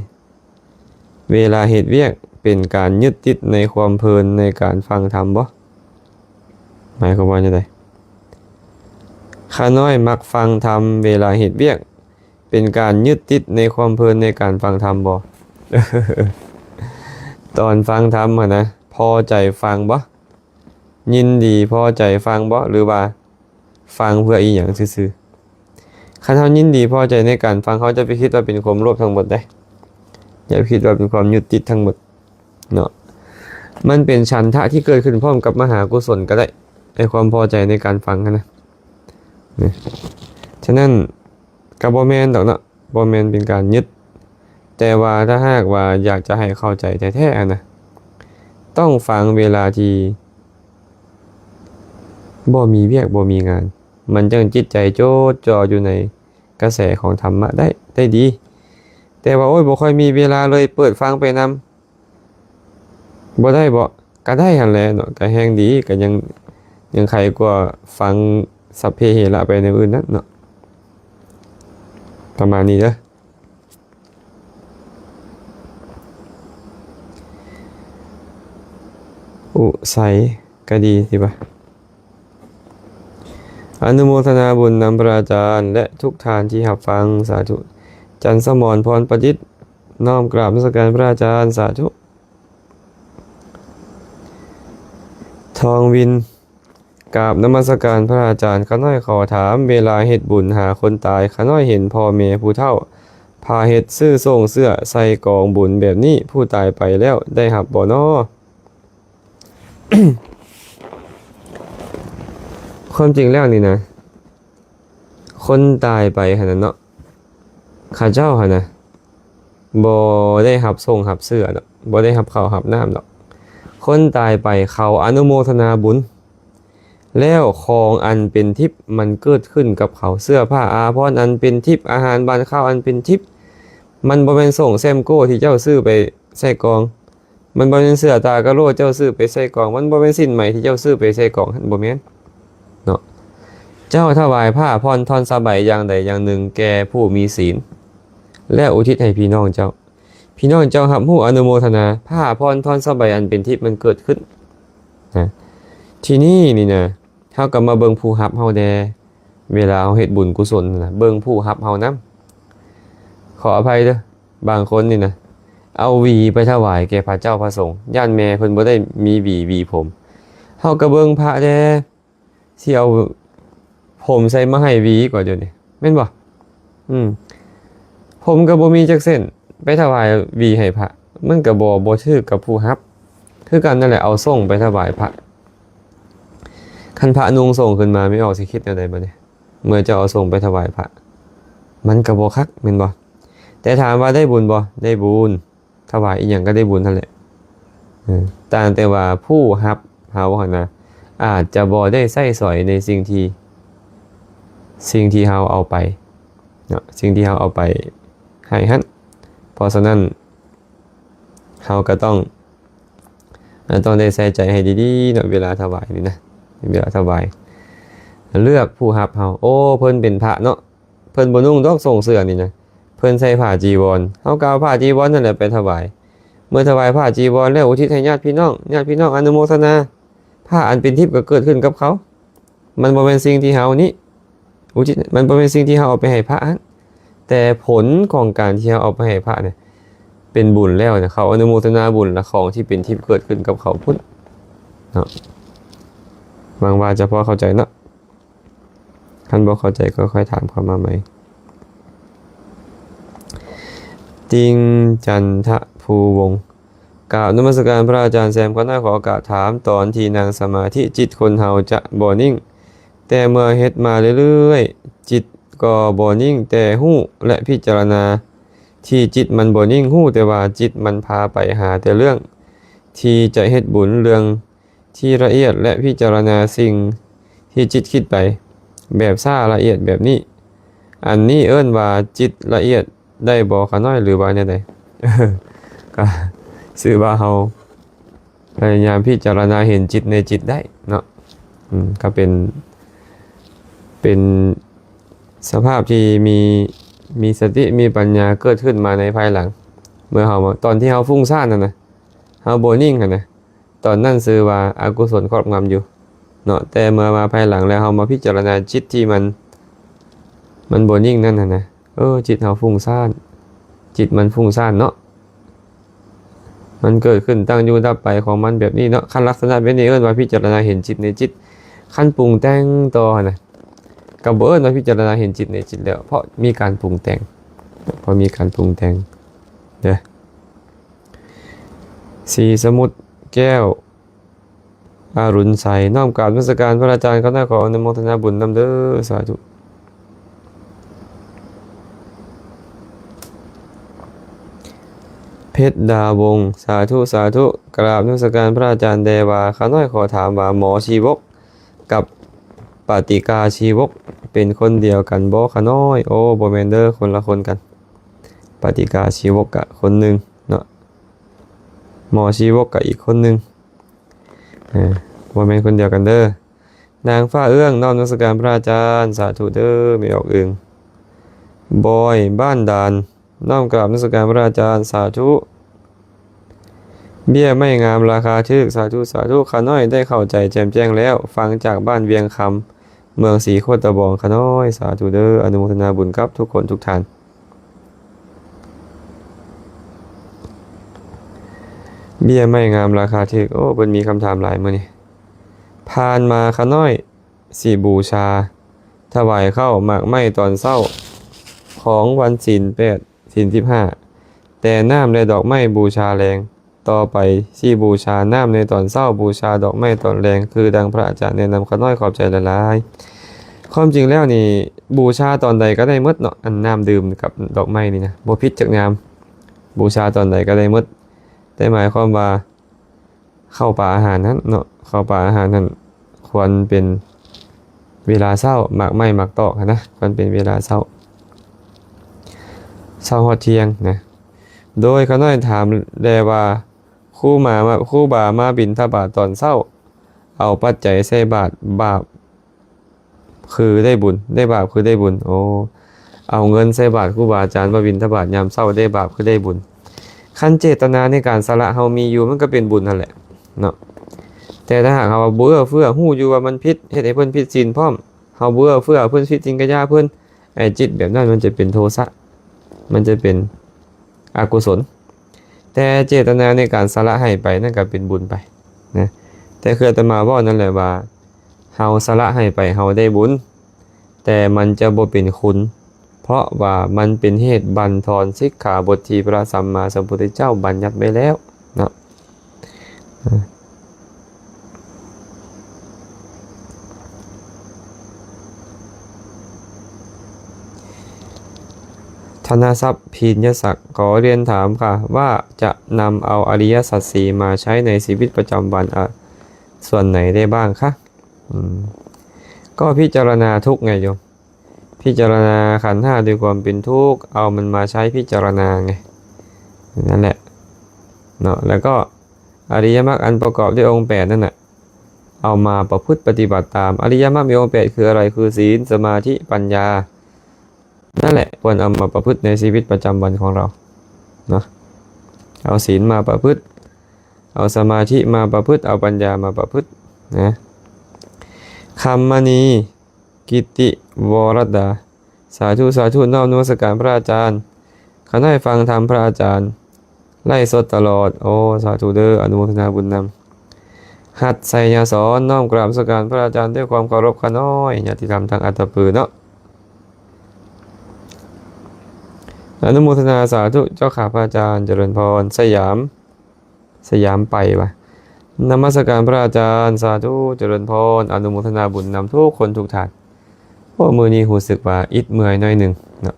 ເວລາເຮັດວຽກເປັນການຍຶດຕິດໃນຄວາມເພີນໃນການຟັງທຳບໍ່? ໝາຍຄວາມວ່າຈັ່ງໃດ? ຂະນ້ອຍມັກຟັງທຳເວລາເຮັດວຽກ ເປັນການຍຶດຕິດໃນຄວາມເພີນໃນການຟັງທຳບໍ່? ຕອນຟັງທຳຫັ້ນນະ ພໍໃຈຟັງບໍ່? ຍິນດີພໍໃຈຟັງບໍ່? ຫຼືວ່າຟັງເພື່ອອີ່ຫຍັງຊື່ໆ? ຄັນເຮົາຍິນດີພໍໃຈໃນການຟັງ, ເຮົາຈະໄປຄິດວ່າເປັນຄວາມໂລບທັງໝົດເດ້, ຢ່າໄປຄິດວ່າເປັນຄວາມຍຶດຕິດທັງໝົດເນາະ. ມັນເປັນສັນທະທີ່ເກີດຂຶ້ນພ້ອມກັບມະຫາກຸສົນກໍໄດ້, ໃນຄວາມພໍໃຈໃນການຟັງຫັ້ນນະ. ນີ້ ສະນັ້ນ ກໍບໍ່ແມ່ນດອກເນາະ, ບໍ່ແມ່ນເປັນການຍຶດ. ແຕ່ວ່າຖ້າຫາກວ່າຢາກຈະໃຫ້ເຂົ້າໃຈແທ້ໆຫັ້ນນະ, ຕ້ອງຟັງເວລາທີ່ບໍ່ມີວຽກບໍ່ມີງານ, ມັນຈັ່ງຈິດໃຈຈົດຈ່ອຢູ່ໃນກະແສຂອງທຳມະໄດ້ ໄດ້ດີ. ແຕ່ວ່າ ໂອ້ຍ ບໍ່ຄ່ອຍມີເວລາເລີຍ, ເປີດຟັງໄປນຳ ບໍ່ໄດ້ບໍ? ກະໄດ້ຫັ້ນແຫຼະເນາະ, ກະແຮງດີ, ກະຍັງ ຍັງໄຄກວ່າຟັງສັບເພເຫລະໄປແນວອື່ນນັ້ນເນາະ. ປະມານນີ້ເດີ. ອຸໄສກະດີຕິວ່າ. ອະນຸໂມທະນາບຸນນຳພະອາຈານ ແລະ ທຸກທ່ານທີ່ຮັບຟັງ. ສາທຸ. ຈັນສະໝອນ ພອນປະດິດ, ນ້ອມກາບນະມັດສະການພະອາຈານ. ສາທຸ. ທອງວິນ ກາບນະມັດສະການພະອາຈານ. ຂ້ານ້ອຍຂໍຖາມ, ເວລາເຮັດບຸນຫາຄົນຕາຍ, ຂ້ານ້ອຍເຫັນພໍ່ແມ່ຜູ້ເຖົ້າພາເຮັດຊື້ໂສ້ງເສື້ອໃສ່ກອງບຸນແບບນີ້, ຜູ້ຕາຍໄປແລ້ວໄດ້ຮັບບໍ່ນໍ? ຄວາມຈິງແລ້ວນີ້ນະ, ຄົນຕາຍໄປຫັ້ນນະເນາະ, ເຂົາເຈົ້າຫັ້ນນະ ບໍ່ໄດ້ຮັບໂສ້ງຮັບເສື້ອດອກ, ບໍ່ໄດ້ຮັບເຂົ້າຮັບນ້ຳດອກ. ຄົນຕາຍໄປເຂົາອະນຸໂມທະນາບຸນ ແລ້ວຂອງອັນເປັນທິບມັນເກີດຂຶ້ນກັບເຂົາ, ເສື້ອຜ້າອາພອນອັນເປັນທິບ, ອາຫານຫວານຄາວອັນເປັນທິບ. ມັນບໍ່ແມ່ນໂສ້ງແຊ້ມໂກ້ທີ່ເຈົ້າຊື້ໄປໃສ່ກອງ, ມັນບໍ່ແມ່ນເສື້ອຕາກະໂຫຼເຈົ້າຊື້ໄປໃສ່ກອງ, ມັນບໍ່ແມ່ນສິ້ນໄໝທີ່ເຈົ້າຊື້ໄປໃສ່ກອງ, ຫັ້ນບໍ່ແມ່ນເນາະ. ເຈົ້າຖວາຍຜ້າຜ່ອນທ່ອນສະໄບຢ່າງໃດຢ່າງໜຶ່ງແກ່ຜູ້ມີສິນ ແລ້ວອຸທິດໃຫ້ພີ່ນ້ອງເຈົ້າ, ພີ່ນ້ອງເຈົ້າຮັບຮູ້ອະນຸໂມທະນາ, ຜ້າຜ່ອນທ່ອນສະໄບອັນເປັນທິບມັນເກີດຂຶ້ນນະ. ທີນີ້ນີ້ນະ, ເ ເຮົາກໍມາເບິ່ງຜູ້ຮັບເຮົາແດ່ ເວລາເຮົາເຮັດບຸນກຸສົນນະ ເບິ່ງຜູ້ຮັບເຮົານຳ. ຂໍອະໄພເດີ້ ບາງຄົນນີ້ນະ ເອົາຫວີໄປຖວາຍແກ່ພະເຈົ້າພະສົງ ຢ້ານແມ່ເພິ່ນບໍ່ໄດ້ມີຫວີ ຫວີຜົມ. ເຮົາກໍເບິ່ງພະແດ່ ຊິເອົາຜົມໃສ່ມາໃຫ້ຫວີກວ່າດຽວນີ້ ແມ່ນບໍ່? ອືມ ຜົມກໍບໍ່ມີຈັກເສັ້ນ ໄປຖວາຍຫວີໃຫ້ພະ ມັນກໍບໍ່ ບໍ່ຖືກກັບຜູ້ຮັບ. ຄືກັນນັ້ນແຫຼະ ເອົາສົ້ງໄປຖວາຍພະ ຄັນພະນຸ່ງສົ້ງຂຶ້ນມາ ແມ່ອອກຊິຄິດແນວໃດບັດນີ້? ເມື່ອເຈົ້າເອົາສົ້ງໄປຖວາຍພະ ມັນກໍບໍ່ຄັກ ແມ່ນບໍ່? ແຕ່ຖາມວ່າໄດ້ບຸນບໍ່? ໄດ້ບຸນ. ຖວາຍອີ່ຫຍັງກໍໄດ້ບຸນຫັ້ນແຫຼະ. ເອີ ຕ່າງແຕ່ວ່າຜູ້ຮັບເຮົາຫັ້ນນະ ອາດຈະບໍ່ໄດ້ໃຊ້ສອຍໃນສິ່ງທີ່ ສິ່ງທີ່ເຮົາເອົາໄປເນາະ ສິ່ງທີ່ເຮົາເອົາໄປໃຫ້ຫັ້ນ. ເພາະສະນັ້ນ ເຮົາກໍຕ້ອງ ເຮົາຕ້ອງໄດ້ໃສ່ໃຈໃຫ້ດີໆເນາະ ເວລາຖວາຍນີ້ນະ ເວລາຖວາຍ ເລືອກຜູ້ຮັບເຮົາ. ໂອ້ ເພິ່ນເປັນພະເນາະ ເພິ່ນບໍ່ນຸ່ງດອກ ຊົງເສື້ອນີ້ນະ ເພິ່ນໃສ່ຜ້າຈີວອນ ເຮົາກໍເອົາຜ້າຈີວອນນັ້ນແຫຼະໄປຖວາຍ. ເມື່ອຖວາຍຜ້າຈີວອນແລ້ວ ອຸທິດໃຫ້ຍາດພີ່ນ້ອງ ຍາດພີ່ນ້ອງອະນຸໂມທະນາ ຜ້າອັນເປັນທິບກໍເກີດຂຶ້ນກັບເຂົາ. ມັນບໍ່ແມ່ນສິ່ງທີ່ເຮົານີ້ ອຸທິດ ມັນບໍ່ແມ່ນສິ່ງທີ່ເຮົາເອົາໄປໃຫ້ພະຫັ້ນ ແຕ່ຜົນຂອງການທີ່ເຮົາເອົາໄປໃຫ້ພະນີ້ ເປັນບຸນແລ້ວນະ ເຂົາອະນຸໂມທະນາບຸນ ແລະ ຂອງທີ່ເປັນທິບເກີດຂຶ້ນກັບເຂົາພຸ້ນເນາະ. ຫວັງວ່າຈະພໍເຂົ້າໃຈເນາະ. ຄັນບໍ່ເຂົ້າໃຈກໍຄ່ອຍຖາມເຂົ້າມາໃໝ່. ຕິງຈັນທະພູວົງ ກາບນະມັດສະການພະອາຈານແຊມ. ຂ້ານ້ອຍຂໍໂອກາດຖາມ, ຕອນທີ່ນັ່ງສະມາທິ ຈິດຄົນເຮົາຈະບໍ່ນິ່ງ, ແຕ່ເມື່ອເຮັດມາເລື້ອຍໆ ຈິດກໍບໍ່ນິ່ງ, ແຕ່ຮູ້ ແລະ ພິຈາລະນາທີ່ຈິດມັນບໍ່ນິ່ງ, ຮູ້ແຕ່ວ່າຈິດມັນພາໄປຫາແຕ່ເລື່ອງທີ່ຈະເຮັດບຸນ, ເລື່ອງ ທີ່ລະອຽດ ແລະ ພິຈາລະນາສິ່ງທີ່ຈິດຄິດໄປແບບຊ້າລະອຽດແບບນີ້. ອັນນີ້ເອີ້ນວ່າຈິດລະອຽດໄດ້ບໍ່ຂະນ້ອຍ ຫຼືວ່າແນວໃດ? ກະຊື່ວ່າເຮົາພະຍາຍາມພິຈາລະນາເຫັນຈິດໃນຈິດໄດ້ເນາະ. ອືມ ກະເປັນ ເປັນສະພາບທີ່ມີ ມີສະຕິ ມີປັນຍາເກີດຂຶ້ນມາໃນພາຍຫຼັງ. ເມື່ອເຮົາ ຕອນທີ່ເຮົາຟຸ້ງສ້ານຫັ້ນນະ ເຮົາບໍ່ນິ່ງຫັ້ນນະ ຕອນນັ້ນຊື່ວ່າອະກຸສົນຄອບງຳຢູ່ເນາະ, ແຕ່ເມື່ອມາພາຍຫຼັງແລ້ວ ເຮົາມາພິຈາລະນາຈິດທີ່ມັນ ມັນບໍ່ນິ່ງນັ້ນຫັ້ນນະ, ເອີ ຈິດເຮົາຟຸ້ງສ້ານ, ຈິດມັນຟຸ້ງສ້ານເນາະ, ມັນເກີດຂຶ້ນ ຕັ້ງຢູ່ ດັບໄປຂອງມັນແບບນີ້ເນາະ. ຄັນລັກສະນະແບບນີ້ເອີ້ນວ່າພິຈາລະນາເຫັນຈິດໃນຈິດ. ຄັນປຸງແຕ່ງຕໍ່ຫັ້ນນະ ກໍບໍ່ເອີ້ນວ່າພິຈາລະນາເຫັນຈິດໃນຈິດແລ້ວ, ເພາະມີການປຸງແຕ່ງ, ເພາະມີການປຸງແຕ່ງເດີ. ສີສະໝຸດແກ້ວ ອາລຸນໄຊ ນ້ອມກາບນະມັດສະການພະອາຈານ, ຂ້ານ້ອຍຂໍອະນຸໂມທະນາບຸນນຳເດີ ສາທຸ. ເພັດດາວົງ ສາທຸ ສາທຸ, ກາບນະມັດສະການພະອາຈານແດ່ວ່າ ຂ້ານ້ອຍຂໍຖາມວ່າ ໝໍຊີວົກກັບປະຕິກາຊີວົກເປັນຄົນດຽວກັນບໍ່ຂະນ້ອຍ? ໂອ້ ບໍ່ແມ່ນເດີ ຄົນລະຄົນກັນ, ປະຕິກາຊີວົກກະຄົນໜຶ່ງເນາະ, ໝໍຊີວົກກະອີກຄົນໜຶ່ງ. ເອີ ບໍ່ແມ່ນຄົນດຽວກັນເດີ. ນາງຟ້າເອື້ອງ ນ້ອມນະມັດສະການພະອາຈານ ສາທຸເດີ ແມ່ອອກອຶ່ງ. ບອຍ ບ້ານດານ ນ້ອມກາບນະມັດສະການພະອາຈານ ສາທຸ. ເບ້ຍໄມ້ງາມລາຄາຖືກ ສາທຸ ສາທຸ. ຂ້ານ້ອຍໄດ້ເຂົ້າໃຈແຈ່ມແຈ້ງແລ້ວ, ຟັງຈາກບ້ານວຽງຄຳ ເມືອງສີໂຄດຕະບອງ ຂ້ານ້ອຍ ສາທຸເດີ ອະນຸໂມທະນາບຸນກັບທຸກຄົນທຸກທ່ານ. ເບ້ຍໄມ້ງາມລາຄາຖືກ. ໂອ້ ເພິ່ນມີຄຳຖາມຫຼາຍມື້ນີ້. ຜ່ານມາຂ້ານ້ອຍຊິບູຊາ ຖວາຍເຂົ້າໝາກໄມ້ຕອນເຊົ້າຂອງວັນສິນແປດ ສິນສິບຫ້າ ແຕ່ນ້ຳ ແລະ ດອກໄມ້ບູຊາແລງ. ຕໍ່ໄປຊິບູຊານ້ຳໃນຕອນເຊົ້າ, ບູຊາດອກໄມ້ຕອນແລງ ຄືດັ່ງພະອາຈານແນະນຳ. ຂ້ານ້ອຍຂອບໃຈຫຼາຍໆ. ຄວາມຈິງແລ້ວນີ້ ບູຊາຕອນໃດກໍໄດ້ໝົດເນາະ, ອັນນ້ຳດື່ມກັບດອກໄມ້ນີ້ນະ ບໍ່ຜິດຈັກຍາມ, ບູຊາຕອນໃດກໍໄດ້ໝົດ. ແຕ່ໝາຍຄວາມວ່າ ເຂົ້າປາອາຫານຫັ້ນເນາະ, ເຂົ້າປາອາຫານຫັ້ນ ຄວນເປັນເວລາເຊົ້າ, ໝາກໄມ້ໝາກຕອກຫັ້ນນະ ຄວນເປັນເວລາເຊົ້າ, ເຊົ້າຮອດທ່ຽງນະ. ໂດຍຂ້ານ້ອຍຖາມແດ່ວ່າ ຄູມາ ມາ ຄູບາມາບິນທະບາດຕອນເຊົ້າ ເອົາປັດໄຈໃສ່ບາດ ບາບຄືໄດ້ບຸນ, ໄດ້ບາບຄືໄດ້ບຸນ. ໂອ້ ເອົາເງິນໃສ່ບາດຄູບາອາຈານມາບິນທະບາດຍາມເຊົ້າ ໄດ້ບາບຄືໄດ້ບຸນ. ຄັນເຈດຕະນາໃນການສະຫຼະເຮົາມີຢູ່ ມັນກໍເປັນບຸນຫັ້ນແຫຼະເນາະ. ແຕ່ຖ້າຫາກເຮົາບໍ່ເອື້ອເຟື້ອ ຮູ້ຢູ່ວ່າມັນຜິດ ເຮັດໃຫ້ເພິ່ນຜິດສິນພ້ອມ ເຮົາບໍ່ເອື້ອເຟື້ອເພິ່ນ ຜິດສິນກະຢ່າເພິ່ນ ໄອ້ຈິດແບບນັ້ນມັນຈະເປັນໂທສະ ມັນຈະເປັນອະກຸສົນ. ແຕ່ເຈດຕະນາໃນການສະຫຼະໃຫ້ໄປນັ້ນກໍເປັນບຸນໄປນະ. ແຕ່ຄືອາດຕະມາເວົ້ານັ້ນແຫຼະວ່າ ເຮົາສະຫຼະໃຫ້ໄປ ເຮົາໄດ້ບຸນ ແຕ່ມັນຈະບໍ່ເປັນຄຸນ ເພາະວ່າມັນເປັນເຫດບັນທອນສິກຂາບົດທີ່ພະສຳມາສຳພຸດທະເຈົ້າບັນຍັດໄວ້ແລ້ວເນາະ. ທະນະສັບ ພິນຍະສັກ ຂໍຮຽນຖາມຄ່ະວ່າ ຈະນຳເອົາອະລິຍະສັດສີ່ມາໃຊ້ໃນຊີວິດປະຈຳວັນ ອາ ສ່ວນໃດໄດ້ບ້າງຄະ? ອືມ ກໍພິຈາລະນາທຸກໄງໂຍມ ພິຈາລະນາຂັນຫ້າດ້ວຍຄວາມເປັນທຸກ ເອົາມັນມາໃຊ້ພິຈາລະນາໄງ ນັ້ນແຫຼະເນາະ. ແລ້ວກໍອະລິຍະມັກອັນປະກອບດ້ວຍອົງແປດນັ້ນນະ ເອົາມາປະພຶດປະຕິບັດຕາມ. ອະລິຍະມັກມີອົງແປດຄືອະໄລ? ຄືສີນ, ສະມາທິ, ປັນຍາ. ນັ້ນແຫຼະ ຄວນເອົາມາປະພຶດໃນຊີວິດປະຈຳວັນຂອງເຮົາເນາະ. ເອົາສີນມາປະພຶດ, ເອົາສະມາທິມາປະພຶດ, ເອົາປັນຍາມາປະພຶດນະ. ຄຳມະນີ ກິດຕິວໍລະດາ ສາທຸ ສາທຸ ນ້ອມນະມັດສະການພະອາຈານ. ຂ້ານ້ອຍຟັງທຳພະອາຈານ ໄລຟ໌ສົດຕະຫຼອດ. ໂອ້ ສາທຸເດີ້ ອະນຸໂມທະນາບຸນນຳ. ຮັດໄຊຍະສອນ ນ້ອມກາບນະມັດສະການພະອາຈານດ້ວຍຄວາມເຄົາລົບຂ້ານ້ອຍ. ຍາດຕິທຳທາງອັດຕະປືເນາະ ອະນຸໂມທະນາສາທຸເຈົ້າຂ້າພະອາຈານ. ຈະເລີນພອນ. ສະຫຍາມ ສະຫຍາມໄປວ່າ ນະມັດສະການພະອາຈານ. ສາທຸ ຈະເລີນພອນ ອະນຸໂມທະນາບຸນນຳທຸກຄົນທຸກທ່ານ. ໂອ້ ມື້ນີ້ຮູ້ສຶກວ່າອິດເມື່ອຍໜ້ອຍໜຶ່ງເນາະ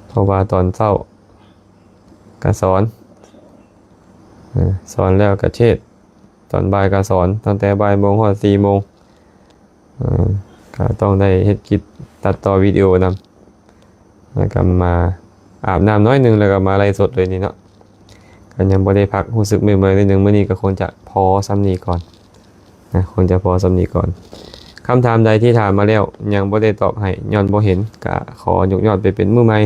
ເພາະວ່າຕອນເຊົ້າກະສອນ ເອີ ສອນແລ້ວກະເທດ ຕອນບ່າຍກະສອນ ຕັ້ງແຕ່ບ່າຍໂມງຮອດສີ່ໂມງ ເອີ ກະຕ້ອງໄດ້ເຮັດກິດຕັດຕໍ່ວິດີໂອນຳ ແລ້ວກະມາອາບນ້ຳໜ້ອຍໜຶ່ງ ແລ້ວກະມາໄລຟ໌ສົດເລີຍນີ້ເນາະ ກະຍັງບໍ່ໄດ້ພັກ ຮູ້ສຶກເມື່ອຍໆໜ້ອຍໜຶ່ງ. ມື້ນີ້ກະຄົງຈະພໍສ່ຳນີ້ກ່ອນນະ ຄົງຈະພໍສ່ຳນີ້ກ່ອນ. ຄຳຖາມໃດທີ່ຖາມມາແລ້ວຍັງບໍ່ໄດ້ຕອບໃຫ້ ຍ້ອນບໍ່ເຫັນ ກະຂໍຍົກຍອດໄປເປັນມື້ໃໝ່.